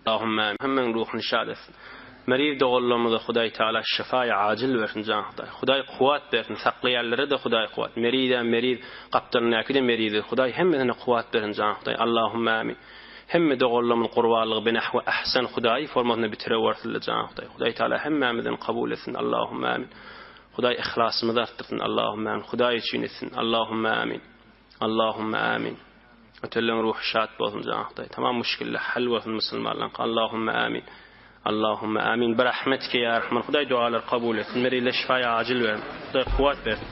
Allahümme hemmäň ruhuny şad etsin. Meriz doganlarymyza Hudaý Teala şyfaýy ajyl bersin jan Hudaý. Hudaý kuwwat bersin, saklaýanlara-da Hudaý kuwwat. Merizem meriz, gapdalyndaky-de meriz. Hudaý hemmesine kuwwat bersin jan Hudaý. Allahümme amin. Hemme doganlarymyz gurbanlygy binahwi ahsen Hudaýy formasynda bitirewersinler jan Hudaý. Hudaý Teala hemmämizden kabul etsin. Allahümme amin. Hudaý yhlasymyzy artdyrsyn. Allahümme amin. Hudaý üçin etsin. Allahümme amin. Allahümme amin. Ötenleň ruhy şat bolsun jan Hudaý. Tamam muşkiller hal bolsun musulmanlaňky. Allahümme amin. Allahümme amin. Birahmetike ya Rahman. Hudaý dualar kabul etsin. Merile şifaýa ajyl bersin. Hudaý kuwwat bersin.